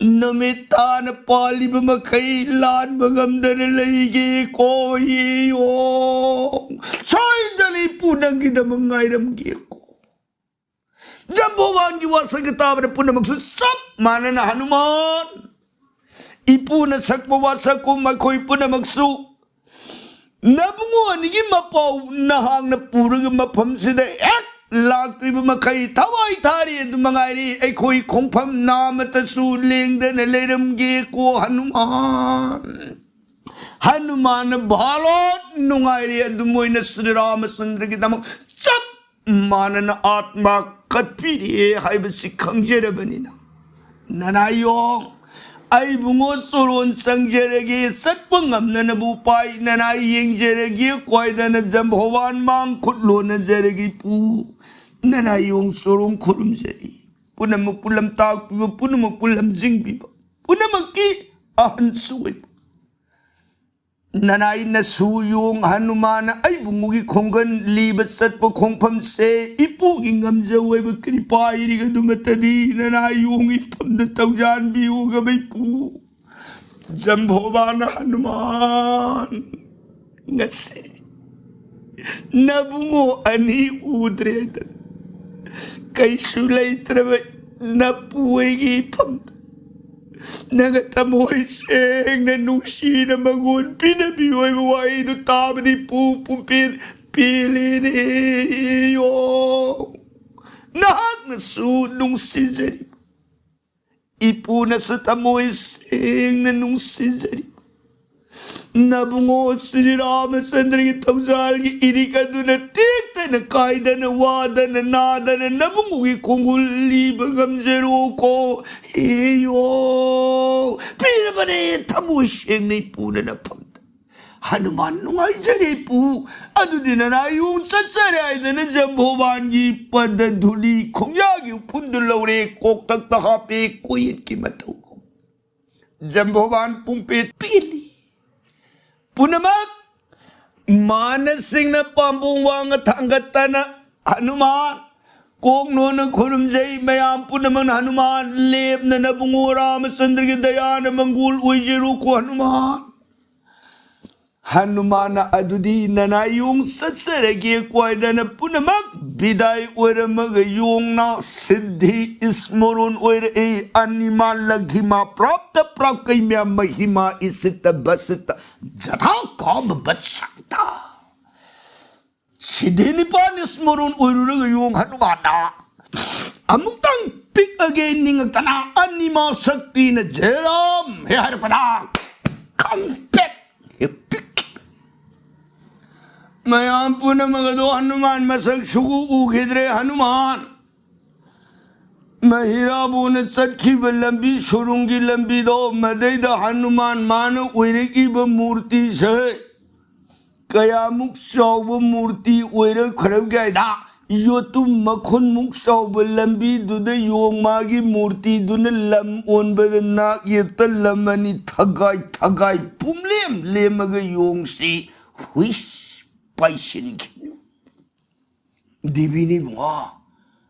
ꯅꯨꯃꯤꯠ ꯇꯥꯅ ꯄꯥꯜꯂꯤꯕ ꯃꯈꯩ ꯂꯥꯟꯕ ꯉꯝꯗꯅ ꯂꯩꯒꯦ ꯀꯣ ꯌꯦꯡꯉꯣ꯫ ꯁꯣꯏꯗꯅ ꯏꯄꯨ ꯅꯪꯒꯤꯗꯃꯛ ꯉꯥꯏꯔꯝꯒꯦꯀꯣ꯫ ꯖꯝꯕꯣꯕꯥꯟꯒꯤ ꯋꯥꯁꯛ ꯇꯥꯕꯗ ꯄꯨꯝꯅꯃꯛꯁꯨ ꯆꯞ ꯃꯥꯟꯅꯅ ꯍꯅꯨꯃꯥꯟ ꯏꯄꯨꯅ ꯁꯛꯄ ꯋꯥꯁꯛꯀꯨꯝ ꯑꯩꯈꯣꯏ ꯄꯨꯝꯅꯃꯛꯁꯨ ꯅꯕꯨꯡꯉꯣ ꯑꯅꯤꯒꯤ ꯃꯄꯥꯎ ꯅꯍꯥꯛꯅ ꯄꯨꯔꯒ ꯃꯐꯝꯁꯤꯗ ꯍꯦꯛ ꯂꯥꯛꯇ꯭ꯔꯤꯕ ꯃꯈꯩ ꯊꯋꯥꯏ ꯊꯥꯔꯤ ꯑꯗꯨ ꯃꯉꯥꯏꯔꯤ꯫ ꯑꯩꯈꯣꯏ ꯈꯣꯡꯐꯝ ꯅꯥꯃꯇꯁꯨ ꯂꯦꯡꯗꯅ ꯂꯩꯔꯝꯒꯦꯀꯣ ꯍꯅꯨꯃꯥꯟ꯫ ꯍꯅꯨꯃꯥꯟꯅ ꯚꯥꯔꯠ ꯅꯨꯡꯉꯥꯏꯔꯤ ꯑꯗꯨꯝ ꯑꯣꯏꯅ ꯁ꯭ꯔꯤ ꯔꯥꯃꯆꯟꯗ꯭ꯔꯒꯤꯗꯃꯛ ꯆꯞ ꯃꯥꯟꯅꯅ ꯑꯥꯠꯃꯥ ꯀꯠꯄꯤꯔꯦ ꯍꯥꯏꯕꯁꯤ ꯈꯪꯖꯔꯕꯅꯤꯅ, ꯅꯅꯥꯏꯌꯣꯡ, ꯑꯩꯕꯨꯡꯉꯣ ꯆꯣꯔꯣꯟ ꯆꯪꯖꯔꯒꯦ, ꯆꯠꯄ ꯉꯝꯅꯅꯕ ꯎꯄꯥꯏ ꯅꯅꯥꯏ ꯌꯦꯡꯖꯔꯒꯦ, ꯀ꯭ꯋꯥꯏꯗꯅ ꯖꯝꯚꯋꯥꯟ ꯃꯥꯡ ꯈꯨꯠ ꯂꯣꯟꯅꯖꯔꯒꯦ ꯄꯨ꯫ ꯅꯅꯥꯏꯌꯣꯡ ꯆꯣꯔꯣꯟ ꯈꯨꯔꯨꯝꯖꯔꯤ꯫ ꯄꯨꯝꯅꯃꯛꯄꯨ ꯂꯝꯇꯥꯛꯄꯤꯕ, ꯄꯨꯝꯅꯃꯛꯄꯨ ꯂꯝꯖꯤꯡꯕꯤꯕ, ꯄꯨꯝꯅꯃꯛꯀꯤ ꯑꯍꯟꯁꯨ ꯑꯣꯏꯕ ꯅꯅꯥꯏ ꯅꯁꯨ ꯌꯣꯡ ꯍꯅꯨꯃꯥꯟꯅ ꯑꯩꯕꯨꯡꯉꯣꯒꯤ ꯈꯣꯡꯒꯟ ꯂꯤꯕ ꯆꯠꯄ ꯈꯣꯡꯐꯝꯁꯦ ꯏꯄꯨꯒꯤ ꯉꯝꯖꯧ ꯑꯣꯏꯕ ꯀ꯭ꯔꯤꯄꯥ ꯏꯔꯤꯛ ꯑꯗꯨꯃꯠꯇꯗꯤ ꯅꯅꯥꯏ ꯌꯣꯡ ꯏꯐꯝꯗ ꯇꯧꯖꯥꯟꯕꯤꯌꯨꯒꯕ ꯏꯄꯨ꯫ ꯖꯝꯚꯣꯕꯥꯅ ꯍꯅꯨꯃꯥꯟ, ꯉꯁꯤ ꯅꯕꯨꯡꯉꯣ ꯑꯅꯤ ꯎꯗ꯭ꯔꯦꯗꯅ ꯀꯩꯁꯨ ꯂꯩꯇ꯭ꯔꯕ ꯅꯄꯨ ꯑꯩꯒꯤ ꯏꯐꯝꯗ ꯅꯪꯅ ꯊꯃꯣꯏ ꯁꯦꯡꯅ ꯅꯨꯡꯁꯤꯅ ꯃꯉꯣꯟ ꯄꯤꯅꯕꯤꯌꯨ ꯍꯥꯏꯕ ꯋꯥꯍꯩꯗꯨ ꯇꯥꯕꯗꯤ ꯄꯨ ꯄꯨꯄꯦꯟ ꯄꯦꯜꯂꯦꯅꯦ꯫ ꯌꯣ, ꯅꯍꯥꯛꯅꯁꯨ ꯅꯨꯡꯁꯤꯖꯔꯤꯕ ꯏꯄꯨꯅꯁꯨ ꯊꯃꯣꯏ ꯁꯦꯡꯅ ꯅꯨꯡꯁꯤꯖꯔꯤꯕ ꯅꯕꯨꯡꯉꯣ ꯁ꯭ꯔꯤ ꯔꯥꯃꯆꯟꯗ꯭ꯔꯒꯤ ꯊꯧꯖꯥꯜꯒꯤ ꯏꯔꯤꯛ ꯑꯗꯨꯅ ꯇꯦꯛꯇꯅ ꯀꯥꯏꯗꯅ ꯋꯥꯗꯅ ꯅꯥꯗꯅ ꯅꯕꯨꯡꯉꯣꯒꯤ ꯈꯣꯡꯒꯨꯜ ꯂꯤꯕ ꯉꯝꯖꯔꯣꯀꯣ꯫ ꯍꯦꯌꯣ, ꯄꯤꯔꯕꯅꯦ ꯊꯃꯣꯏ ꯁꯦꯡꯅ ꯏꯄꯨꯅ ꯅꯐꯝꯗ꯫ ꯍꯅꯨꯃꯥꯟ ꯅꯨꯡꯉꯥꯏꯖꯔꯦ ꯏꯄꯨ꯫ ꯑꯗꯨꯗꯤ ꯅꯅꯥꯏꯌꯣꯡ ꯆꯠꯆꯔꯦ ꯍꯥꯏꯗꯅ ꯖꯝꯕꯣꯕꯥꯟꯒꯤ ꯄꯗ ꯙꯨꯂꯤ ꯈꯣꯡꯌꯥꯒꯤ ꯎꯐꯨꯟꯗꯨ ꯂꯧꯔꯦ, ꯀꯣꯛꯇꯛꯇ ꯍꯥꯞꯄꯦ, ꯀꯣꯌꯦꯠꯀꯤ ꯃꯇꯧ꯫ ꯖꯝꯕꯣꯕꯥꯟ ꯄꯨꯡꯄꯦꯠ ꯄꯦꯜꯂꯤ꯫ ꯄꯨꯝꯅꯃꯛ ꯃꯥꯅꯁꯤꯡꯅ ꯄꯥꯝꯕꯣꯝ ꯋꯥꯡꯅ ꯊꯥꯡꯒꯠꯇꯅ ꯍꯅꯨꯃꯥꯟ ꯀꯣꯛ ꯅꯣꯟꯅ ꯈꯨꯔꯨꯝꯖꯩ꯫ ꯃꯌꯥꯝ ꯄꯨꯝꯅꯃꯛꯅ ꯍꯅꯨꯃꯥꯟ ꯂꯦꯞꯅꯅ ꯏꯕꯨꯡꯉꯣ ꯔꯥꯃꯆꯟꯗ꯭ꯔꯒꯤ ꯗꯌꯥꯅ ꯃꯪꯒꯣꯜ ꯑꯣꯏꯖꯔꯨꯀꯣ ꯍꯅꯨꯃꯥꯟ꯫ ꯍꯅꯨꯃꯥꯟꯅ ꯑꯗꯨꯗꯤ ꯅꯅꯥꯏ ꯌꯣꯡ ꯆꯠꯆꯔꯒꯦ ꯀ꯭ꯋꯥꯏꯗꯅ ꯄꯨꯝꯅꯃꯛ ꯕꯤꯗꯥꯏ ꯑꯣꯏꯔꯝꯃꯒ ꯌꯣꯡꯅ ꯁꯤꯗꯤ ꯏꯁꯃꯣꯔꯣꯟ ꯑꯣꯏꯔꯛꯏ꯫ ꯑꯅꯤꯃꯥ ꯂꯒꯤꯃꯥ ꯄ꯭ꯔꯥꯞꯇ ꯄ꯭ꯔꯥꯞ ꯀꯩ ꯃꯌꯥꯝ ꯃꯍꯤꯃꯥ ꯏꯁꯤꯠꯇ ꯕꯁꯤꯠꯇ ꯖꯊꯥ ꯀꯥꯃ ꯕꯁꯛꯇ꯫ ꯁꯤꯗꯤ ꯅꯤꯄꯥꯟ ꯏꯁꯃꯣꯔꯣꯟ ꯑꯣꯏꯔꯨꯔꯒ ꯌꯣꯡ ꯍꯅꯨꯃꯥꯟꯅ ꯑꯃꯨꯛꯇꯪ ꯄꯤꯛꯑꯒꯦ ꯅꯤꯡꯉꯛꯇꯅ ꯑꯅꯤꯃꯥ ꯁꯛꯇꯤꯅ ꯖꯦꯔꯥꯝ ꯍꯦ ꯍꯥꯏꯔꯛꯄꯗ ꯈꯪꯄꯦꯛ ꯍꯦ ꯄꯤꯛꯈꯤꯕ꯫ ꯃꯌꯥꯝ ꯄꯨꯝꯅꯃꯛ ꯑꯗꯣ ꯍꯅꯨꯃꯥꯟ ꯃꯁꯛ ꯁꯨꯛꯎ ꯎꯈꯤꯗ꯭ꯔꯦ꯫ ꯍꯅꯨꯃꯥꯟ ꯃꯍꯤꯔꯥꯕꯨꯅ ꯆꯠꯈꯤꯕ ꯂꯝꯕꯤ, ꯁꯨꯔꯨꯡꯒꯤ ꯂꯝꯕꯤꯗꯣ, ꯃꯗꯩꯗ ꯍꯅꯨꯃꯥꯟ ꯃꯥꯅ ꯑꯣꯏꯔꯛꯏꯕ ꯃꯨꯔꯇꯤꯁꯦ ꯀꯌꯥꯃꯨꯛ ꯆꯥꯎꯕ ꯃꯨꯔꯇꯤ ꯑꯣꯏꯔꯛꯈ꯭ꯔꯕꯒꯦ ꯍꯥꯏꯗ, ꯌꯣꯇꯨꯝ ꯃꯈꯨꯟꯃꯨꯛ ꯆꯥꯎꯕ ꯂꯝꯕꯤꯗꯨꯗ ꯌꯣꯡ ꯃꯥꯒꯤ ꯃꯨꯔꯇꯤꯗꯨꯅ ꯂꯝ ꯑꯣꯟꯕꯗ ꯅꯥꯛ ꯌꯦꯠꯇ ꯂꯝ ꯑꯅꯤ ꯊꯒꯥꯏ ꯊꯒꯥꯏ ꯄꯨꯝꯂꯦꯝ ꯂꯦꯝꯃꯒ ꯌꯣꯡꯁꯤ ꯍꯨꯏꯁ ꯄꯥꯏꯁꯤꯟꯈꯤꯕꯅꯤ꯫ ꯗꯦꯕꯤꯅꯤ ꯏꯕꯨꯡꯉꯣ,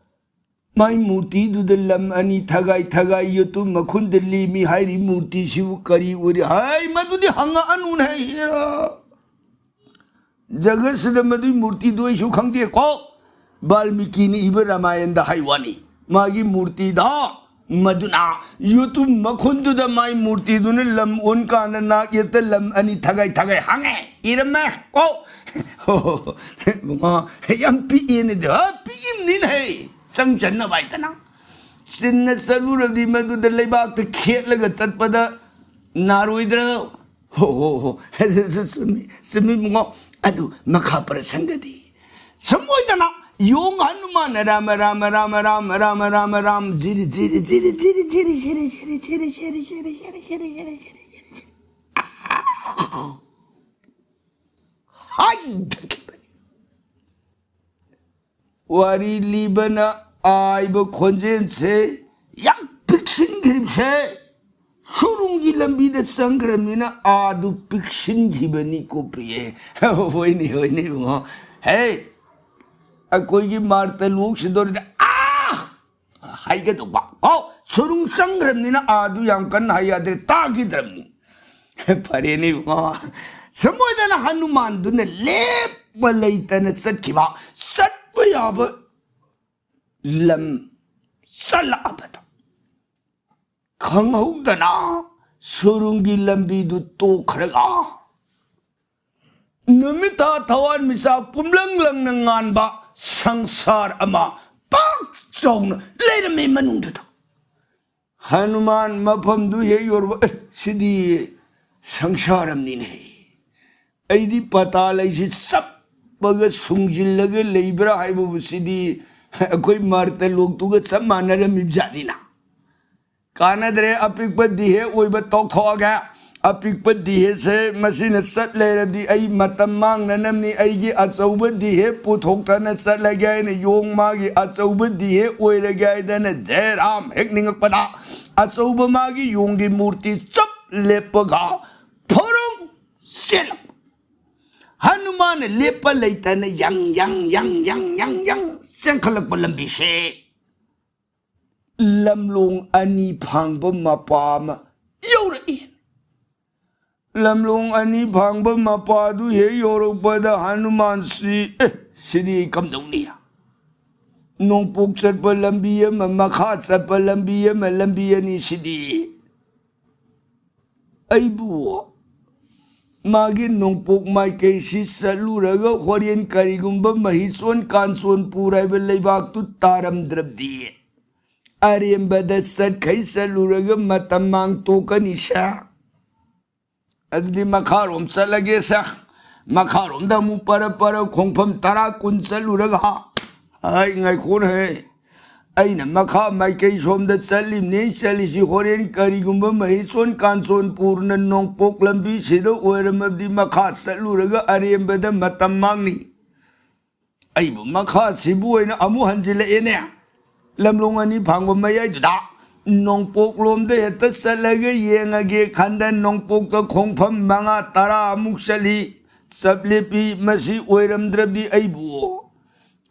ꯃꯥꯏ ꯃꯨꯔꯇꯤꯗꯨꯗ ꯂꯝ ꯑꯅꯤ ꯊꯒꯥꯏ ꯊꯒꯥꯏ ꯌꯣꯇꯨꯝ ꯃꯈꯨꯟꯗ ꯂꯦꯝꯃꯤ ꯍꯥꯏꯔꯤ ꯃꯨꯔꯇꯤꯁꯤꯕꯨ ꯀꯔꯤ ꯑꯣꯏꯔꯤ? ꯍꯥꯏ, ꯃꯗꯨꯗꯤ ꯍꯪꯉꯛꯑꯅꯨꯅꯦ꯫ ꯍꯦꯔꯥ꯫ ꯖꯒꯠꯁꯤꯗ ꯃꯗꯨꯒꯤ ꯃꯨꯔꯇꯤꯗꯨ ꯑꯩꯁꯨ ꯈꯪꯗꯦꯀꯣ꯫ ꯕꯥꯜꯃꯤꯀꯤꯅ ꯏꯕ ꯔꯥꯃꯥꯌꯟꯗ ꯍꯥꯏ ꯋꯥꯅꯤ꯫ ꯃꯥꯒꯤ ꯃꯨꯔꯇꯤꯗ ꯃꯗꯨꯅ ꯌꯣꯇꯨꯝ ꯃꯈꯨꯟꯗꯨꯗ ꯃꯥꯏ ꯃꯨꯔꯇꯤꯗꯨꯅ ꯂꯝ ꯑꯣꯟꯀꯥꯟꯗ ꯅꯥꯛ ꯌꯦꯠꯇ ꯂꯝ ꯑꯅꯤ ꯊꯒꯥꯏ ꯊꯒꯥꯏ ꯍꯥꯡꯉꯦ꯫ ꯏꯔꯝꯃꯦ ꯀꯣ꯫ ꯍꯣ, ꯍꯣ, ꯍꯣ꯫ ꯏꯕꯨꯡꯉꯣ, ꯌꯥꯝ ꯄꯤꯛꯑꯦꯅꯦ꯫ ꯍꯥ, ꯄꯤꯛꯏꯝꯅꯤꯅꯦ꯫ ꯆꯪ ꯆꯟꯅꯕ ꯍꯥꯏꯗꯅ꯫ ꯆꯤꯟꯅ ꯆꯠꯂꯨꯔꯕꯗꯤ ꯃꯗꯨꯗ ꯂꯩꯕꯥꯛꯇ ꯈꯦꯠꯂꯒ ꯆꯠꯄꯗ ꯅꯥꯔꯣꯏꯗ꯭ꯔꯣ? ꯍꯣ, ꯍꯣ, ꯍꯣ꯫ ꯆꯨꯝꯃꯤ, ꯆꯨꯝꯃꯤ ꯏꯕꯨꯡꯉꯣ꯫ ꯑꯗꯨ ꯃꯈꯥ ꯄ꯭ꯔꯁꯪꯒꯗꯤ? ꯁꯨꯝ ꯑꯣꯏꯗꯅ ꯌꯣꯡ ꯍꯅꯨꯃꯥꯟ ꯔꯥꯃ, ꯔꯥꯃ, ꯔꯥꯃ, ꯔꯥꯃ, ꯔꯥꯃ, ꯔꯥꯃ, ꯔꯥꯝ, ꯖꯤꯔꯤ, ꯖꯤꯔꯤ, ꯖꯤꯔꯤ, ꯖꯤꯔꯤ, ꯍꯥꯏꯊꯈꯤꯕꯅꯤ꯫ ꯋꯥꯔꯤ ꯂꯤꯕꯅ ꯑꯥꯏꯕ ꯈꯣꯟꯖꯦꯜꯁꯦ ꯌꯥꯝ ꯄꯤꯛꯁꯤꯟꯈ꯭ꯔꯤꯕꯁꯦ ꯁꯨꯔꯨꯡꯒꯤ ꯂꯝꯕꯤꯗ ꯆꯪꯈ꯭ꯔꯕꯅꯤꯅ ꯑꯥꯗꯨ ꯄꯤꯛꯁꯤꯟꯈꯤꯕꯅꯤꯀꯣ ꯄ꯭ꯔꯤꯌꯦ꯫ ꯍꯣꯏꯅꯦ, ꯍꯣꯏꯅꯦ ꯏꯕꯨꯡꯉꯣ꯫ ꯍꯦ, ꯑꯩꯈꯣꯏꯒꯤ ꯃꯥꯔꯇ ꯂꯣꯛꯁꯤꯗꯧꯔꯤꯗ ꯑꯥ ꯍꯥꯏꯒꯗꯧꯕ꯫ ꯀꯣ, ꯁꯨꯔꯨꯡ ꯆꯪꯈ꯭ꯔꯕꯅꯤꯅ ꯑꯥꯗꯨ ꯌꯥꯝ ꯀꯟꯅ ꯍꯥꯏ ꯌꯥꯗ꯭ꯔꯦ, ꯇꯥꯈꯤꯗ꯭ꯔꯕꯅꯤ꯫ ꯐꯔꯦꯅꯦ ꯏꯕꯨꯡꯉꯣ꯫ ꯁꯨꯝ ꯑꯣꯏꯗꯅ ꯍꯅꯨꯃꯥꯟꯗꯨꯅ ꯂꯦꯞꯄ ꯂꯩꯇꯅ ꯆꯠꯈꯤꯕ, ꯆꯠꯄ ꯌꯥꯕ ꯂꯝ ꯆꯠꯂꯛꯑꯕꯗ ꯈꯪꯍꯧꯗꯅ ꯁꯨꯔꯨꯡꯒꯤ ꯂꯝꯕꯤꯗꯨ ꯇꯣꯛꯈ꯭ꯔꯒ ꯅꯨꯃꯤꯠ ꯊꯥ ꯊꯋꯥꯟꯃꯤꯆꯥꯛ ꯄꯨꯝꯂꯪ ꯂꯪꯅ ꯉꯥꯟꯕ ꯁꯪꯁꯥꯔ ꯑꯃ ꯄꯥꯛ ꯆꯥꯎꯅ ꯂꯩꯔꯝꯃꯤ ꯃꯅꯨꯡꯗꯨꯗ꯫ ꯍꯅꯨꯃꯥꯟ ꯃꯐꯝꯗꯨ ꯍꯦꯛ ꯌꯧꯔꯕ, "ꯑꯦ, ꯁꯤꯗꯤ ꯁꯪꯁꯥꯔ ꯑꯃꯅꯤꯅꯦ꯫ ꯑꯩꯗꯤ ꯄꯇꯥ ꯂꯩꯁꯤ ꯆꯞꯄꯒ ꯁꯨꯡꯖꯤꯜꯂꯒ ꯂꯩꯕ꯭ꯔꯥ ꯍꯥꯏꯕꯕꯨ ꯁꯤꯗꯤ ꯑꯩꯈꯣꯏ ꯃꯥꯔꯇ ꯂꯣꯛꯇꯨꯒ ꯆꯞ ꯃꯥꯟꯅꯔꯝꯃꯤꯕꯖꯥꯠꯅꯤꯅ꯫ ꯀꯥꯟꯅꯗ꯭ꯔꯦ, ꯑꯄꯤꯛꯄ ꯗꯤꯍꯦ ꯑꯣꯏꯕ ꯇꯣꯛꯊꯣꯛꯑꯒꯦ꯫ ꯑꯄꯤꯛꯄ ꯗꯤꯍꯦꯁꯦ ꯃꯁꯤꯅ ꯆꯠ ꯂꯩꯔꯗꯤ ꯑꯩ ꯃꯇꯝ ꯃꯥꯡꯅꯅꯕꯅꯤ꯫ ꯑꯩꯒꯤ ꯑꯆꯧꯕ ꯗꯤꯍꯦ ꯄꯨꯊꯣꯛꯇꯅ ꯆꯠꯂꯒꯦ" ꯍꯥꯏꯅ ꯌꯣꯡ ꯃꯥꯒꯤ ꯑꯆꯧꯕ ꯗꯤꯍꯦ ꯑꯣꯏꯔꯒꯦ ꯍꯥꯏꯗꯅ ꯖꯦꯔꯥꯝ ꯍꯦꯛ ꯅꯤꯡꯉꯛꯄꯗ ꯑꯆꯧꯕ ꯃꯥꯒꯤ ꯌꯣꯡꯒꯤ ꯃꯨꯔꯇꯤ ꯆꯞ ꯂꯦꯞꯄꯒ ꯐꯣꯔꯣꯡ ꯆꯦꯜꯂꯛꯄ꯫ ꯍꯅꯨꯃꯥꯟꯅ ꯂꯦꯞꯄ ꯂꯩꯇꯅ ꯌꯪ ꯌꯪ ꯌꯪ ꯌꯪ ꯌꯪ ꯌꯪ ꯆꯦꯟꯈꯠꯂꯛꯄ ꯂꯝꯕꯤꯁꯦ ꯂꯝꯂꯣꯡ ꯑꯅꯤ ꯐꯥꯡꯕ ꯃꯄꯥ ꯑꯃ ꯌꯧꯔꯛꯏ꯫ ꯂꯝꯂꯣꯡ ꯑꯅꯤ ꯐꯥꯡꯕ ꯃꯄꯥꯗꯨ ꯍꯦꯛ ꯌꯧꯔꯛꯄꯗ ꯍꯅꯨꯃꯥꯟꯁꯤ, "ꯑꯦ, ꯁꯤꯗꯤ ꯑꯩ ꯀꯝꯗꯧꯅꯤ? ꯅꯣꯡꯄꯣꯛ ꯆꯠꯄ ꯂꯝꯕꯤ ꯑꯃ, ꯃꯈꯥ ꯆꯠꯄ ꯂꯝꯕꯤ ꯑꯃ, ꯂꯝꯕꯤ ꯑꯅꯤ ꯁꯤꯗꯤ꯫ ꯑꯩꯕꯨ ꯃꯥꯒꯤ ꯅꯣꯡꯄꯣꯛ ꯃꯥꯏꯀꯩꯁꯤ ꯆꯠꯂꯨꯔꯒ ꯍꯣꯔꯦꯟ ꯀꯔꯤꯒꯨꯝꯕ ꯃꯍꯤꯆꯣꯟ ꯀꯥꯟꯆꯣꯟꯄꯨꯔ ꯍꯥꯏꯕ ꯂꯩꯕꯥꯛꯇꯨ ꯇꯥꯔꯝꯗ꯭ꯔꯕꯗꯤ ꯑꯔꯦꯝꯕꯗ ꯆꯠꯈꯩ ꯆꯠꯂꯨꯔꯒ ꯃꯇꯝ ꯃꯥꯡ ꯇꯣꯛꯀꯅꯤꯁꯦ꯫ ꯑꯗꯨꯗꯤ ꯃꯈꯥꯔꯣꯝ ꯆꯠꯂꯒꯦꯁꯦ꯫ ꯃꯈꯥꯔꯣꯝꯗ ꯑꯃꯨꯛ ꯄꯔꯞ ꯄꯔꯞ ꯈꯣꯡꯐꯝ ꯇꯔꯥ ꯀꯨꯟ ꯆꯠꯂꯨꯔꯒ, ꯍꯥꯏ, ꯉꯥꯏꯈꯣꯅꯦ, ꯑꯩꯅ ꯃꯈꯥ ꯃꯥꯏꯀꯩ ꯁꯣꯝꯗ ꯆꯠꯂꯤꯕꯅꯤ, ꯆꯠꯂꯤꯁꯤ ꯍꯣꯔꯦꯟ ꯀꯔꯤꯒꯨꯝꯕ ꯃꯍꯤꯆꯣꯟ ꯀꯥꯟꯆꯣꯟꯄꯨꯔꯅ ꯅꯣꯡꯄꯣꯛ ꯂꯝꯕꯤꯁꯤꯗ ꯑꯣꯏꯔꯝꯃꯕꯗꯤ ꯃꯈꯥ ꯆꯠꯂꯨꯔꯒ ꯑꯔꯦꯝꯕꯗ ꯃꯇꯝ ꯃꯥꯡꯅꯤ꯫ ꯑꯩꯕꯨ ꯃꯈꯥꯁꯤꯕꯨ ꯑꯣꯏꯅ ꯑꯃꯨꯛ ꯍꯟꯖꯤꯜꯂꯛꯑꯦꯅꯦ꯫ ꯂꯝꯂꯣꯡ ꯑꯅꯤ ꯐꯥꯡꯕ ꯃꯌꯥꯏꯗꯨꯗ ꯅꯣꯡꯄꯣꯛꯂꯣꯝꯗ ꯍꯦꯛꯇ ꯆꯠꯂꯒ ꯌꯦꯡꯉꯒꯦ ꯈꯟꯗ ꯅꯣꯡꯄꯣꯛꯇ ꯈꯣꯡꯐꯝ ꯃꯉꯥ ꯇꯔꯥꯃꯨꯛ ꯆꯠꯂꯤ꯫ ꯆꯞ ꯂꯦꯞꯄꯤ꯫ ꯃꯁꯤ ꯑꯣꯏꯔꯝꯗ꯭ꯔꯕꯗꯤ ꯑꯩꯕꯨ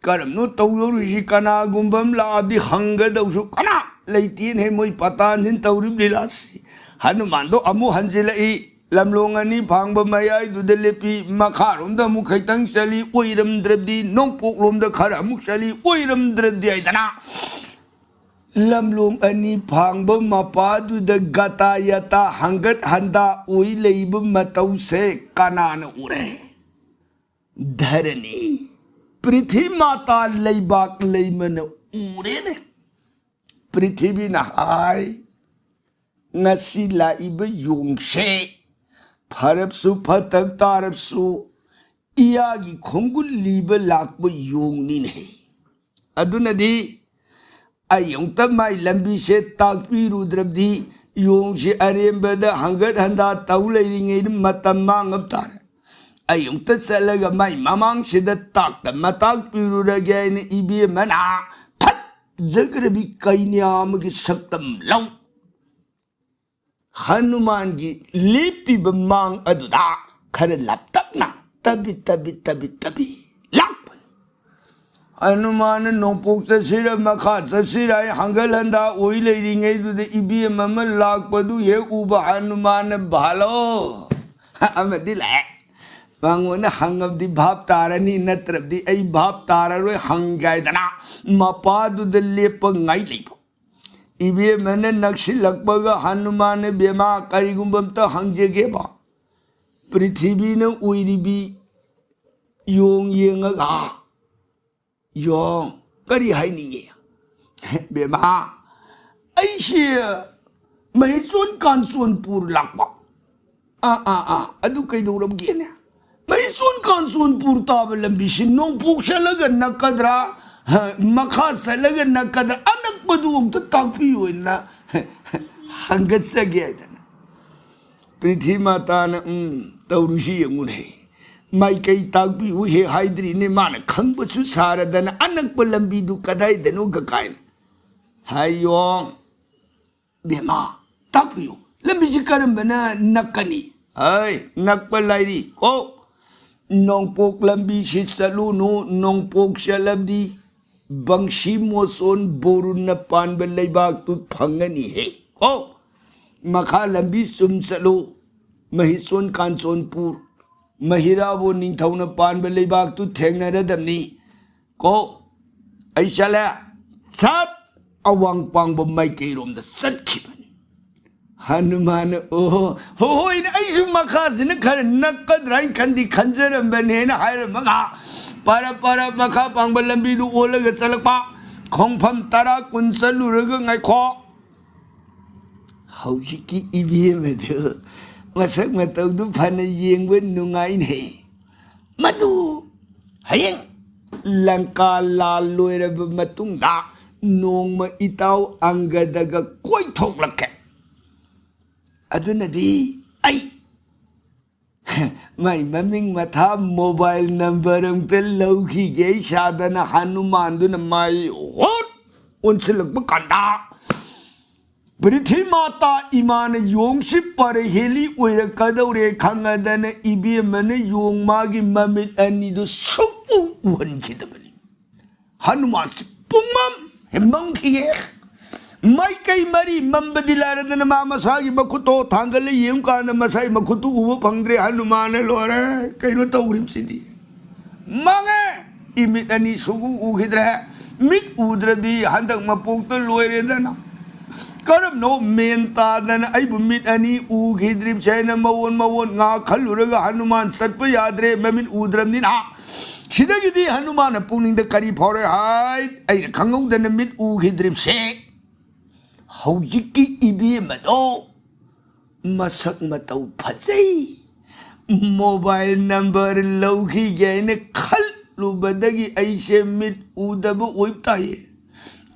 ꯀꯔꯝꯅꯣ ꯇꯧꯗꯧꯔꯤꯁꯤ? ꯀꯅꯥꯒꯨꯝꯕ ꯑꯃ ꯂꯥꯛꯑꯗꯤ ꯍꯪꯒꯗꯧꯁꯨ ꯀꯅꯥ ꯂꯩꯇꯦꯅꯦ꯫ ꯃꯣꯏ ꯄꯇꯥꯟꯁꯤꯅ ꯇꯧꯔꯤꯕ ꯂꯤꯂꯥꯁꯤ꯫ ꯍꯅꯨꯃꯥꯟꯗꯣ ꯑꯃꯨꯛ ꯍꯟꯖꯤꯜꯂꯛꯏ꯫ ꯂꯝꯂꯣꯡ ꯑꯅꯤ ꯐꯥꯡꯕ ꯃꯌꯥꯏꯗꯨꯗ ꯂꯦꯞꯄꯤ꯫ ꯃꯈꯥꯔꯣꯝꯗ ꯑꯃꯨꯛ ꯈꯤꯇꯪ ꯆꯠꯂꯤ꯫ ꯑꯣꯏꯔꯝꯗ꯭ꯔꯗꯤ ꯅꯣꯡꯄꯣꯛꯂꯣꯝꯗ ꯈꯔ ꯑꯃꯨꯛ ꯆꯠꯂꯤ꯫ ꯑꯣꯏꯔꯝꯗ꯭ꯔꯗꯤ ꯍꯥꯏꯗꯅ ꯂꯝꯂꯣꯡ ꯑꯅꯤ ꯐꯥꯡꯕ ꯃꯄꯥꯗꯨꯗ ꯒꯇꯥ ꯌꯥꯇꯥ ꯍꯪꯒꯠ ꯍꯟꯗꯥ ꯑꯣꯏ ꯂꯩꯕ ꯃꯇꯧꯁꯦ ꯀꯅꯥꯅ ꯎꯔꯦ? ꯙꯔꯅꯤ, ꯄ꯭ꯔꯤꯊꯤ ꯃꯥꯇꯥ ꯂꯩꯕꯥꯛ ꯂꯩꯃꯅ ꯎꯔꯦꯅꯦ꯫ ꯄ꯭ꯔꯤꯊꯤꯕꯤꯅ ꯍꯥꯏ, "ꯉꯁꯤ ꯂꯥꯛꯏꯕ ꯌꯣꯡꯁꯦ ꯐꯔꯕꯁꯨ ꯐꯠꯇꯕ ꯇꯥꯔꯕꯁꯨ ꯏꯌꯥꯒꯤ ꯈꯣꯡꯒꯨꯜ ꯂꯤꯕ ꯂꯥꯛꯄ ꯌꯣꯡꯅꯤꯅꯦ꯫ ꯑꯗꯨꯅꯗꯤ ꯑꯩ ꯑꯃꯨꯛꯇ ꯃꯥꯏ ꯂꯝꯕꯤꯁꯦ ꯇꯥꯛꯄꯤꯔꯨꯗ꯭ꯔꯕꯗꯤ ꯌꯣꯡꯁꯤ ꯑꯔꯦꯝꯕꯗ ꯍꯪꯒꯠ ꯍꯟꯗꯥ ꯇꯧ ꯂꯩꯔꯤꯉꯩꯗ ꯃꯇꯝ ꯃꯥꯡꯉꯕ ꯇꯥꯔꯦ꯫ ꯑꯩ ꯑꯃꯨꯛꯇ ꯆꯠꯂꯒ ꯃꯥꯏ ꯃꯃꯥꯡꯁꯤꯗ ꯇꯥꯛꯇ ꯃꯇꯥꯛꯄꯤꯔꯨꯔꯒꯦ" ꯍꯥꯏꯅ ꯏꯕꯦꯝꯃꯅ ꯐꯠꯖꯈ꯭ꯔꯕꯤ ꯀꯩꯅ꯭ꯌꯥ ꯑꯃꯒꯤ ꯁꯛꯇꯝ ꯂꯧ꯫ ꯍꯅꯨꯃꯥꯟꯒꯤ ꯂꯦꯞꯄꯤꯕ ꯃꯥꯡ ꯑꯗꯨꯗ ꯈꯔ ꯂꯥꯞꯇꯛꯅ ꯇꯕꯤ ꯇꯕꯤ ꯇꯕꯤ ꯇꯕꯤ ꯂꯥꯛꯄꯅꯤ꯫ ꯍꯅꯨꯃꯥꯟꯅ ꯅꯣꯡꯄꯣꯛ ꯆꯠꯁꯤꯔ ꯃꯈꯥ ꯆꯠꯁꯤꯔ ꯍꯥꯏ ꯍꯪꯒꯠ ꯍꯟꯗꯥ ꯑꯣꯏ ꯂꯩꯔꯤꯉꯩꯗꯨꯗ ꯏꯕꯦꯝ ꯑꯃ ꯂꯥꯛꯄꯗꯨ ꯍꯦꯛ ꯎꯕ ꯍꯅꯨꯃꯥꯟꯅ "ꯚꯥꯂꯣ" ꯑꯃꯗꯤ ꯂꯥꯛꯑꯦ꯫ ꯃꯉꯣꯟꯗ ꯍꯪꯉꯕꯗꯤ ꯚꯥꯞ ꯇꯥꯔꯅꯤ, ꯅꯠꯇ꯭ꯔꯕꯗꯤ ꯑꯩ ꯚꯥꯞ ꯇꯥꯔꯔꯣꯏ ꯍꯪꯒꯦ ꯍꯥꯏꯗꯅ ꯃꯄꯥꯗꯨꯗ ꯂꯦꯞꯄ ꯉꯥꯏ ꯂꯩꯕ꯫ ꯏꯕꯦꯝꯃꯅ ꯅꯛꯁꯤꯜꯂꯛꯄꯒ ꯍꯅꯨꯃꯥꯟꯅ, "ꯕꯦꯝꯃ, ꯀꯔꯤꯒꯨꯝꯕ ꯑꯝꯇ ꯍꯪꯖꯒꯦꯕ꯫ ꯄ꯭ꯔꯤꯊꯤꯕꯤꯅ ꯑꯣꯏꯔꯤꯕꯤ ꯌꯣꯡ ꯌꯦꯡꯉꯒ ꯌꯣꯡ ꯀꯔꯤ ꯍꯥꯏꯅꯤꯡꯉꯤ?" "ꯕꯦꯝꯃ, ꯑꯩꯁꯤ ꯃꯍꯤꯆꯣꯟ ꯀꯥꯟꯆꯣꯟꯄꯨꯔ ꯂꯥꯛꯄ꯫ ꯑꯥ, ꯑꯥ, ꯑꯥ, ꯑꯗꯨ ꯀꯩꯗꯧꯔꯝꯒꯦꯅꯦ? ꯃꯍꯤꯆꯣꯟ ꯀꯥꯟꯆꯣꯟꯄꯨꯔ ꯇꯥꯕ ꯂꯝꯕꯤꯁꯤ ꯅꯣꯡꯄꯣꯛ ꯆꯠꯂꯒ ꯅꯛꯀꯗ꯭ꯔꯥ, ꯃꯈꯥ ꯆꯠꯂꯒ ꯅꯛꯀꯗ꯭ꯔꯥ, ꯑꯅꯛꯄꯗꯨ ꯑꯝꯇ ꯇꯥꯛꯄꯤꯌꯨꯅ ꯍꯪꯒꯠꯆꯒꯦ" ꯍꯥꯏꯗꯅ꯫ ꯄ꯭ꯔꯤꯊꯤ ꯃꯥꯇꯥꯅ, "ꯎꯝ, ꯇꯧꯔꯨꯁꯤ ꯌꯦꯡꯉꯨꯅꯦ꯫ ꯃꯥꯏꯀꯩ ꯇꯥꯛꯄꯤꯌꯨ ꯍꯦꯛ ꯍꯥꯏꯗ꯭ꯔꯤꯅꯦ, ꯃꯥꯅ ꯈꯪꯕꯁꯨ ꯁꯥꯔꯗꯅ ꯑꯅꯛꯄ ꯂꯝꯕꯤꯗꯨ ꯀꯗꯥꯏꯗꯅꯣꯒ" ꯀꯥꯏꯅ꯫ "ꯍꯥꯏ ꯌꯣꯡ, ꯕꯦꯝꯃ, ꯇꯥꯛꯄꯤꯌꯨ, ꯂꯝꯕꯤꯁꯤ ꯀꯔꯝꯕꯅ ꯅꯛꯀꯅꯤ? ꯑꯩ, ꯅꯛꯄ ꯂꯩꯔꯤ ꯀꯣ꯫ ꯅꯣꯡꯄꯣꯛ ꯂꯝꯕꯤꯁꯤ ꯆꯠꯂꯨꯅꯨ, ꯅꯣꯡꯄꯣꯛ ꯆꯠꯂꯕꯗꯤ ꯕꯪꯁꯤ ꯃꯣꯆꯣꯟ ꯕꯣꯔꯨꯟꯅ ꯄꯥꯟꯕ ꯂꯩꯕꯥꯛꯇꯨ ꯐꯪꯒꯅꯤ ꯍꯦ ꯀꯣ꯫ ꯃꯈꯥ ꯂꯝꯕꯤ ꯆꯨꯝ ꯆꯠꯂꯨ, ꯃꯍꯤꯆꯣꯟ ꯀꯥꯟꯆꯣꯟꯄꯨꯔ, ꯃꯍꯤꯔꯥꯕꯨ ꯅꯤꯡꯊꯧꯅ ꯄꯥꯟꯕ ꯂꯩꯕꯥꯛꯇꯨ ꯊꯦꯡꯅꯔꯗꯕꯅꯤ ꯀꯣ꯫ ꯑꯩ ꯆꯠꯂꯦ꯫ ꯁꯠ! ꯑꯋꯥꯡ ꯄꯥꯡꯕ ꯃꯥꯏꯀꯩꯔꯣꯝꯗ ꯆꯠꯈꯤꯕꯅꯤ꯫ ꯍꯅꯨꯃꯥꯟꯅ, "ꯑꯣ, ꯍꯣ, ꯍꯣꯏꯅꯦ, ꯑꯩꯁꯨ ꯃꯈꯥꯁꯤꯅ ꯈꯔ ꯅꯛꯀꯗ꯭ꯔꯥ ꯍꯥꯏꯅ ꯈꯟꯗꯤ ꯈꯟꯖꯔꯝꯕꯅꯦꯅ" ꯍꯥꯏꯔꯝꯃꯒ, ꯄꯔꯞ ꯄꯔꯞ ꯃꯈꯥ ꯄꯥꯡꯕ ꯂꯝꯕꯤꯗꯨ ꯑꯣꯜꯂꯒ ꯆꯠꯂꯛꯄ꯫ ꯈꯣꯡꯐꯝ ꯇꯔꯥ ꯀꯨꯟ ꯆꯠꯂꯨꯔꯒ, "ꯉꯥꯏꯈꯣ, ꯍꯧꯖꯤꯛꯀꯤ ꯏꯕꯦꯝꯃꯗꯨ ꯃꯁꯛ ꯃꯇꯧꯗꯨ ꯐꯅ ꯌꯦꯡꯕ ꯅꯨꯡꯉꯥꯏꯅꯦ꯫ ꯃꯗꯨ ꯍꯌꯦꯡ ꯂꯪꯀꯥ ꯂꯥꯜ ꯂꯣꯏꯔꯕ ꯃꯇꯨꯡꯗ ꯅꯣꯡꯃ ꯏꯇꯥꯎ ꯑꯪꯒꯗꯒ ꯀꯣꯏꯊꯣꯛꯂꯛꯀꯦ꯫ ꯑꯗꯨꯅꯗꯤ ꯑꯩ ꯃꯥꯏ ꯃꯃꯤꯡ ꯃꯊꯥ ꯃꯣꯕꯥꯏꯜ ꯅꯝꯕꯔ ꯑꯝꯇ ꯂꯧꯈꯤꯒꯦ ꯑꯩ ꯁꯥꯗꯅ" ꯍꯅꯨꯃꯥꯟꯗꯨꯅ ꯃꯥꯏ ꯍꯣꯠ ꯑꯣꯟꯁꯤꯜꯂꯛꯄ ꯀꯥꯟꯗ, ꯄ꯭ꯔꯤꯊꯤ ꯃꯥꯇꯥ ꯏꯃꯥꯅ ꯌꯣꯡꯁꯤ ꯄꯔꯍꯦꯂꯤ ꯑꯣꯏꯔꯛꯀꯗꯧꯔꯦ ꯈꯪꯉꯗꯅ ꯏꯕꯦꯝꯃꯅ ꯌꯣꯡ ꯃꯥꯒꯤ ꯃꯃꯤꯠ ꯑꯅꯤꯗꯨ ꯁꯨꯛꯎ ꯎꯍꯟꯈꯤꯗꯕꯅꯤ꯫ ꯍꯅꯨꯃꯥꯟꯁꯤ ꯄꯨꯡꯃꯝ ꯍꯦꯛ ꯃꯝꯈꯤꯌꯦ꯫ ꯃꯥꯏꯀꯩ ꯃꯔꯤ ꯃꯝꯕꯗꯤ ꯂꯥꯏꯔꯗꯅ ꯃꯥ ꯃꯁꯥꯒꯤ ꯃꯈꯨꯠꯇꯣ ꯊꯥꯡꯒꯠꯂ ꯌꯦꯡꯉꯨꯀꯥꯟꯗ ꯃꯁꯥꯒꯤ ꯃꯈꯨꯠꯇꯨ ꯎꯕ ꯐꯪꯗ꯭ꯔꯦ꯫ ꯍꯅꯨꯃꯥꯟꯅ, "ꯂꯣꯏꯔꯦ, ꯀꯩꯅꯣ ꯇꯧꯔꯤꯕꯁꯤꯗꯤ? ꯃꯥꯡꯉꯦ! ꯏꯃꯤꯠ ꯑꯅꯤ ꯁꯨꯛꯎ ꯎꯈꯤꯗ꯭ꯔꯦ꯫ ꯃꯤꯠ ꯎꯗ꯭ꯔꯗꯤ ꯍꯟꯗꯛ ꯃꯄꯣꯛꯇ ꯂꯣꯏꯔꯦꯗꯅ꯫ ꯀꯔꯝꯅꯣ ꯃꯦꯟ ꯇꯥꯗꯅ ꯑꯩꯕꯨ ꯃꯤꯠ ꯑꯅꯤ ꯎꯈꯤꯗ꯭ꯔꯤꯕꯁꯦ?" ꯍꯥꯏꯅ ꯃꯋꯣꯟ ꯃꯋꯣꯟ ꯉꯥ ꯈꯜꯂꯨꯔꯒ ꯍꯅꯨꯃꯥꯟ ꯆꯠꯄ ꯌꯥꯗ꯭ꯔꯦ, ꯃꯃꯤꯠ ꯎꯗ꯭ꯔꯕꯅꯤꯅ꯫ ꯁꯤꯗꯒꯤꯗꯤ ꯍꯅꯨꯃꯥꯟꯅ ꯄꯨꯛꯅꯤꯡꯗ ꯀꯔꯤ ꯐꯥꯎꯔꯦ ꯍꯥꯏ? ꯑꯩꯅ ꯈꯪꯍꯧꯗꯅ ꯃꯤꯠ ꯎꯈꯤꯗ꯭ꯔꯤꯕꯁꯦ ꯍꯧꯖꯤꯛꯀꯤ ꯏꯕꯦꯝꯃꯗꯣ ꯃꯁꯛ ꯃꯇꯧ ꯐꯖꯩ, ꯃꯣꯕꯥꯏꯜ ꯅꯝꯕꯔ ꯂꯧꯈꯤꯒꯦ ꯍꯥꯏꯅ ꯈꯜꯂꯨꯕꯗꯒꯤ ꯑꯩꯁꯦ ꯃꯤꯠ ꯎꯗꯕ ꯑꯣꯏꯕ ꯇꯥꯏꯌꯦ꯫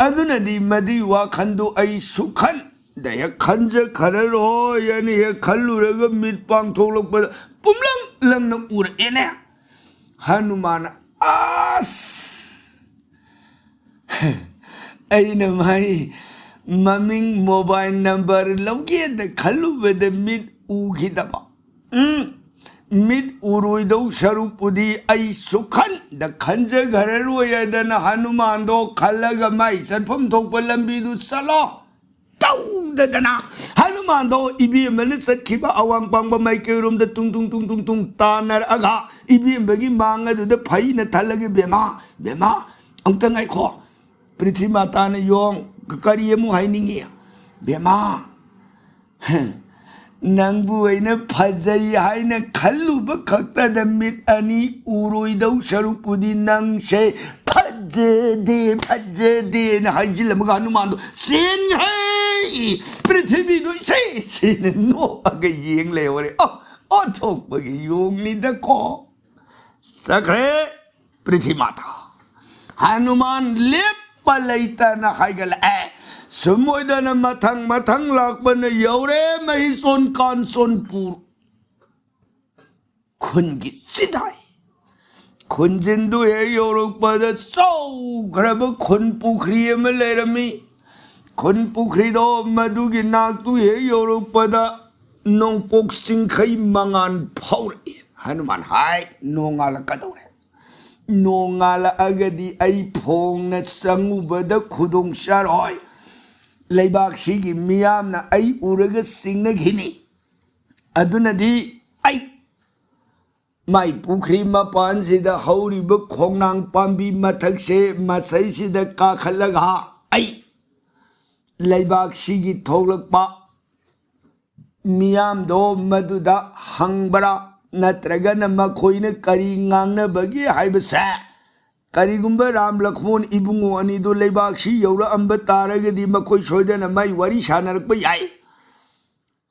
ꯑꯗꯨꯅꯗꯤ ꯃꯗꯨꯒꯤ ꯋꯥꯈꯜꯗꯣ ꯑꯩ ꯁꯨꯛꯈꯟꯗ ꯍꯦꯛ ꯈꯟꯖꯈ꯭ꯔꯔꯣꯏ ꯍꯥꯏꯅ ꯍꯦꯛ ꯈꯜꯂꯨꯔꯒ ꯃꯤꯠ ꯄꯥꯡꯊꯣꯛꯂꯛꯄꯗ ꯄꯨꯝꯂꯪ ꯂꯪꯅ ꯎꯔꯛꯑꯦꯅꯦ꯫ ꯍꯅꯨꯃꯥꯟꯅ, "ꯑꯁ!" ꯑꯩꯅ ꯃꯥꯏ ꯃꯃꯤꯡ ꯃꯣꯕꯥꯏꯜ ꯅꯝꯕꯔ ꯂꯧꯒꯦꯅ ꯈꯜꯂꯨꯕꯗ ꯃꯤꯠ ꯎꯈꯤꯗꯕ꯫ ꯎꯝ, ꯃꯤꯠ ꯎꯔꯣꯏꯗꯧ ꯁꯔꯨꯛꯄꯨꯗꯤ ꯑꯩ ꯁꯨꯈꯟꯗ ꯈꯟꯖꯈ꯭ꯔꯔꯣꯏ ꯍꯥꯏꯗꯅ ꯍꯅꯨꯃꯥꯟꯗꯣ ꯈꯜꯂꯒ ꯃꯥꯏ ꯆꯠꯐꯝ ꯊꯣꯛꯄ ꯂꯝꯕꯤꯗꯨ ꯆꯠꯂꯣ ꯇꯧꯗꯗꯅ ꯍꯅꯨꯃꯥꯟꯗꯣ ꯏꯕꯦꯝꯃꯅ ꯆꯠꯈꯤꯕ ꯑꯋꯥꯡ ꯄꯥꯡꯕ ꯃꯥꯏꯀꯩꯔꯣꯝꯗ ꯇꯨꯡ ꯇꯨꯡ ꯇꯨꯡ ꯇꯨꯡ ꯇꯨꯡ ꯇꯥꯟꯅꯔꯛꯑꯒ ꯏꯕꯦꯝꯃꯒꯤ ꯃꯥꯡ ꯑꯗꯨꯗ ꯐꯩꯅ ꯊꯜꯂꯒ, "ꯕꯦꯝꯃ, ꯕꯦꯝꯃ, ꯑꯃꯨꯛꯇ ꯉꯥꯏꯈꯣ, ꯄ꯭ꯔꯤꯊꯤ ꯃꯥꯇꯥꯅ ꯌꯣꯡ ꯀ-, ꯀꯔꯤ ꯑꯃꯨꯛ ꯍꯥꯏꯅꯤꯡꯉꯤ? ꯕꯦꯝꯃ, ꯅꯪꯕꯨ ꯑꯩꯅ ꯐꯖꯩ ꯍꯥꯏꯅ ꯈꯜꯂꯨꯕ ꯈꯛꯇꯗ ꯃꯤꯠ ꯑꯅꯤ ꯎꯔꯣꯏꯗꯧ ꯁꯔꯨꯛꯄꯨꯗꯤ ꯅꯪꯁꯦ ꯐꯖꯗꯦ, ꯐꯖꯗꯦꯅ ꯍꯥꯏꯖꯤꯜꯂꯝꯃꯒ ꯍꯅꯨꯃꯥꯟꯗꯣ ꯆꯦꯟꯈ꯭ꯔꯦ꯫ ꯄ꯭ꯔꯤꯊꯤꯕꯤꯗꯣ ꯏꯁꯦ ꯁꯦꯅ ꯅꯣꯛꯑꯒ ꯌꯦꯡ ꯂꯩꯍꯧꯔꯦ꯫ ꯑꯣ, ꯑꯣꯟꯊꯣꯛꯄꯒꯤ ꯌꯣꯡꯅꯤꯗꯀꯣ꯫ ꯆꯠꯈ꯭ꯔꯦ ꯄ꯭ꯔꯤꯊꯤ ꯃꯥꯇꯥ꯫ ꯍꯅꯨꯃꯥꯟ ꯂꯦꯞꯄ ꯂꯩꯇꯅ ꯍꯥꯏꯒꯠꯂꯛꯑꯦ, ꯁꯨꯝ ꯑꯣꯏꯗꯅ ꯃꯊꯪ ꯃꯊꯪ ꯂꯥꯛꯄꯅ ꯌꯧꯔꯦ ꯃꯍꯤꯁꯣꯟ ꯀꯥꯟꯆꯣꯟꯄꯨꯔ ꯈꯨꯟꯒꯤ ꯆꯤꯗꯥꯏ꯫ ꯈꯨꯟꯖꯤꯟꯗꯨ ꯍꯦꯛ ꯌꯧꯔꯛꯄꯗ ꯆꯥꯎꯈ꯭ꯔꯕ ꯈꯨꯟ ꯄꯨꯈ꯭ꯔꯤ ꯑꯃ ꯂꯩꯔꯝꯃꯤ꯫ ꯈꯨꯟ ꯄꯨꯈ꯭ꯔꯤꯗꯣ ꯃꯗꯨꯒꯤ ꯅꯥꯛꯇꯨ ꯍꯦꯛ ꯌꯧꯔꯛꯄꯗ ꯅꯣꯡꯄꯣꯛ ꯆꯤꯡꯈꯩ ꯃꯉꯥꯜ ꯐꯥꯎꯔꯛꯏ꯫ ꯍꯅꯨꯃꯥꯟ ꯍꯥꯏ, "ꯅꯣꯡꯉꯥꯜꯂꯛꯀꯗꯧꯔꯦ꯫ ꯅꯣꯡꯉꯥꯜꯂꯛꯑꯒꯗꯤ ꯑꯩ ꯐꯣꯡꯅ ꯆꯪꯉꯨꯕꯗ ꯈꯨꯗꯣꯡ ꯆꯥꯔꯣꯏ꯫ ꯂꯩꯕꯥꯛꯁꯤꯒꯤ ꯃꯤꯌꯥꯝꯅ ꯑꯩ ꯎꯔꯒ ꯆꯤꯡꯅꯈꯤꯅꯤ꯫ ꯑꯗꯨꯅꯗꯤ ꯑꯩ ꯃꯥꯏ ꯄꯨꯈ꯭ꯔꯤ ꯃꯄꯥꯟꯁꯤꯗ ꯍꯧꯔꯤꯕ ꯈꯣꯡꯅꯥꯡ ꯄꯥꯝꯕꯤ ꯃꯊꯛꯁꯦ ꯃꯁꯩꯁꯤꯗ ꯀꯥꯈꯠꯂꯒ ꯑꯩ ꯂꯩꯕꯥꯛꯁꯤꯒꯤ ꯊꯣꯛꯂꯛꯄ ꯃꯤꯌꯥꯝꯗꯣ ꯃꯗꯨꯗ ꯍꯪꯕ꯭ꯔꯥ, ꯅꯠꯇ꯭ꯔꯒꯅ ꯃꯈꯣꯏꯅ ꯀꯔꯤ ꯉꯥꯡꯅꯕꯒꯦ ꯍꯥꯏꯕꯁꯦ, ꯀꯔꯤꯒꯨꯝꯕ ꯔꯥꯝ ꯂꯛꯁꯃꯣꯟ ꯏꯕꯨꯡꯉꯣ ꯑꯅꯤꯗꯨ ꯂꯩꯕꯥꯛꯁꯤ ꯌꯧꯔꯛꯑꯝꯕ ꯇꯥꯔꯒꯗꯤ ꯃꯈꯣꯏ ꯁꯣꯏꯗꯅ ꯃꯥꯏ ꯋꯥꯔꯤ ꯁꯥꯟꯅꯔꯛꯄ ꯌꯥꯏ꯫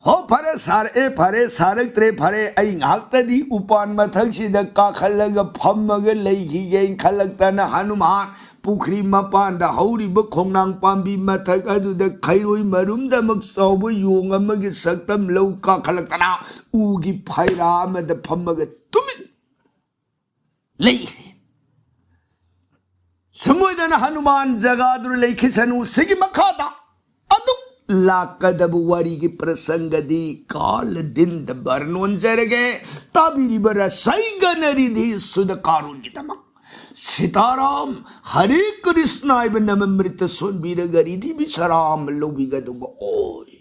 ꯍꯣ, ꯐꯔꯦ, ꯁꯥꯔꯛꯑꯦ, ꯐꯔꯦ, ꯁꯥꯔꯛꯇ꯭ꯔꯦ, ꯐꯔꯦ, ꯑꯩ ꯉꯥꯏꯍꯥꯛꯇꯗꯤ ꯎꯄꯥꯟ ꯃꯊꯛꯁꯤꯗ ꯀꯥꯈꯠꯂꯒ ꯐꯝꯃꯒ ꯂꯩꯈꯤꯒꯦꯅ ꯈꯜꯂꯛꯇꯅ ꯍꯅꯨꯃꯥꯟ ꯄꯨꯈ꯭ꯔꯤ ꯃꯄꯥꯟꯗ ꯍꯧꯔꯤꯕ ꯈꯣꯡꯅꯥꯡ ꯄꯥꯝꯕꯤ ꯃꯊꯛ ꯑꯗꯨꯗ ꯈꯩꯔꯣꯏ ꯃꯔꯨꯝꯗꯃꯛ ꯆꯥꯎꯕ ꯌꯣꯡ ꯑꯃꯒꯤ ꯁꯛꯇꯝ ꯂꯧ ꯀꯥꯈꯠꯂꯛꯇꯅ ꯎꯒꯤ ꯐꯩꯔꯥ ꯑꯃꯗ ꯐꯝꯃꯒ ꯇꯨꯃꯤꯟ ꯂꯩꯈ꯭ꯔꯦ꯫ ꯁꯨꯝ ꯑꯣꯏꯗꯅ ꯍꯅꯨꯃꯥꯟ ꯖꯒꯥꯗꯨꯗ ꯂꯩꯈꯤꯁꯅꯨ꯫ ꯁꯤꯒꯤ ꯃꯈꯥꯗ ꯂꯥꯛꯀꯗꯕ ꯋꯥꯔꯤꯒꯤ ꯄ꯭ꯔꯁꯪꯒꯗꯤ ꯀꯥꯂ ꯗꯤꯟꯗ ꯕꯔꯅꯣꯟꯖꯔꯒꯦ꯫ ꯇꯥꯕꯤꯔꯤꯕ ꯔꯁꯩꯒꯅ ꯔꯤꯙꯤꯁꯨꯗ ꯀꯥꯔꯣꯟꯒꯤꯗꯃꯛ ꯁꯤꯇꯥꯔꯥꯝ ꯍꯔꯦ ꯀ꯭ꯔꯤꯁꯅ ꯍꯥꯏꯕ ꯅꯃꯃ꯭ꯔꯤꯇ ꯁꯣꯟꯕꯤꯔꯒ ꯔꯤꯙꯤ ꯕꯤꯁꯔꯥꯝ ꯂꯧꯕꯤꯒꯗꯧꯕ ꯑꯣꯏ꯫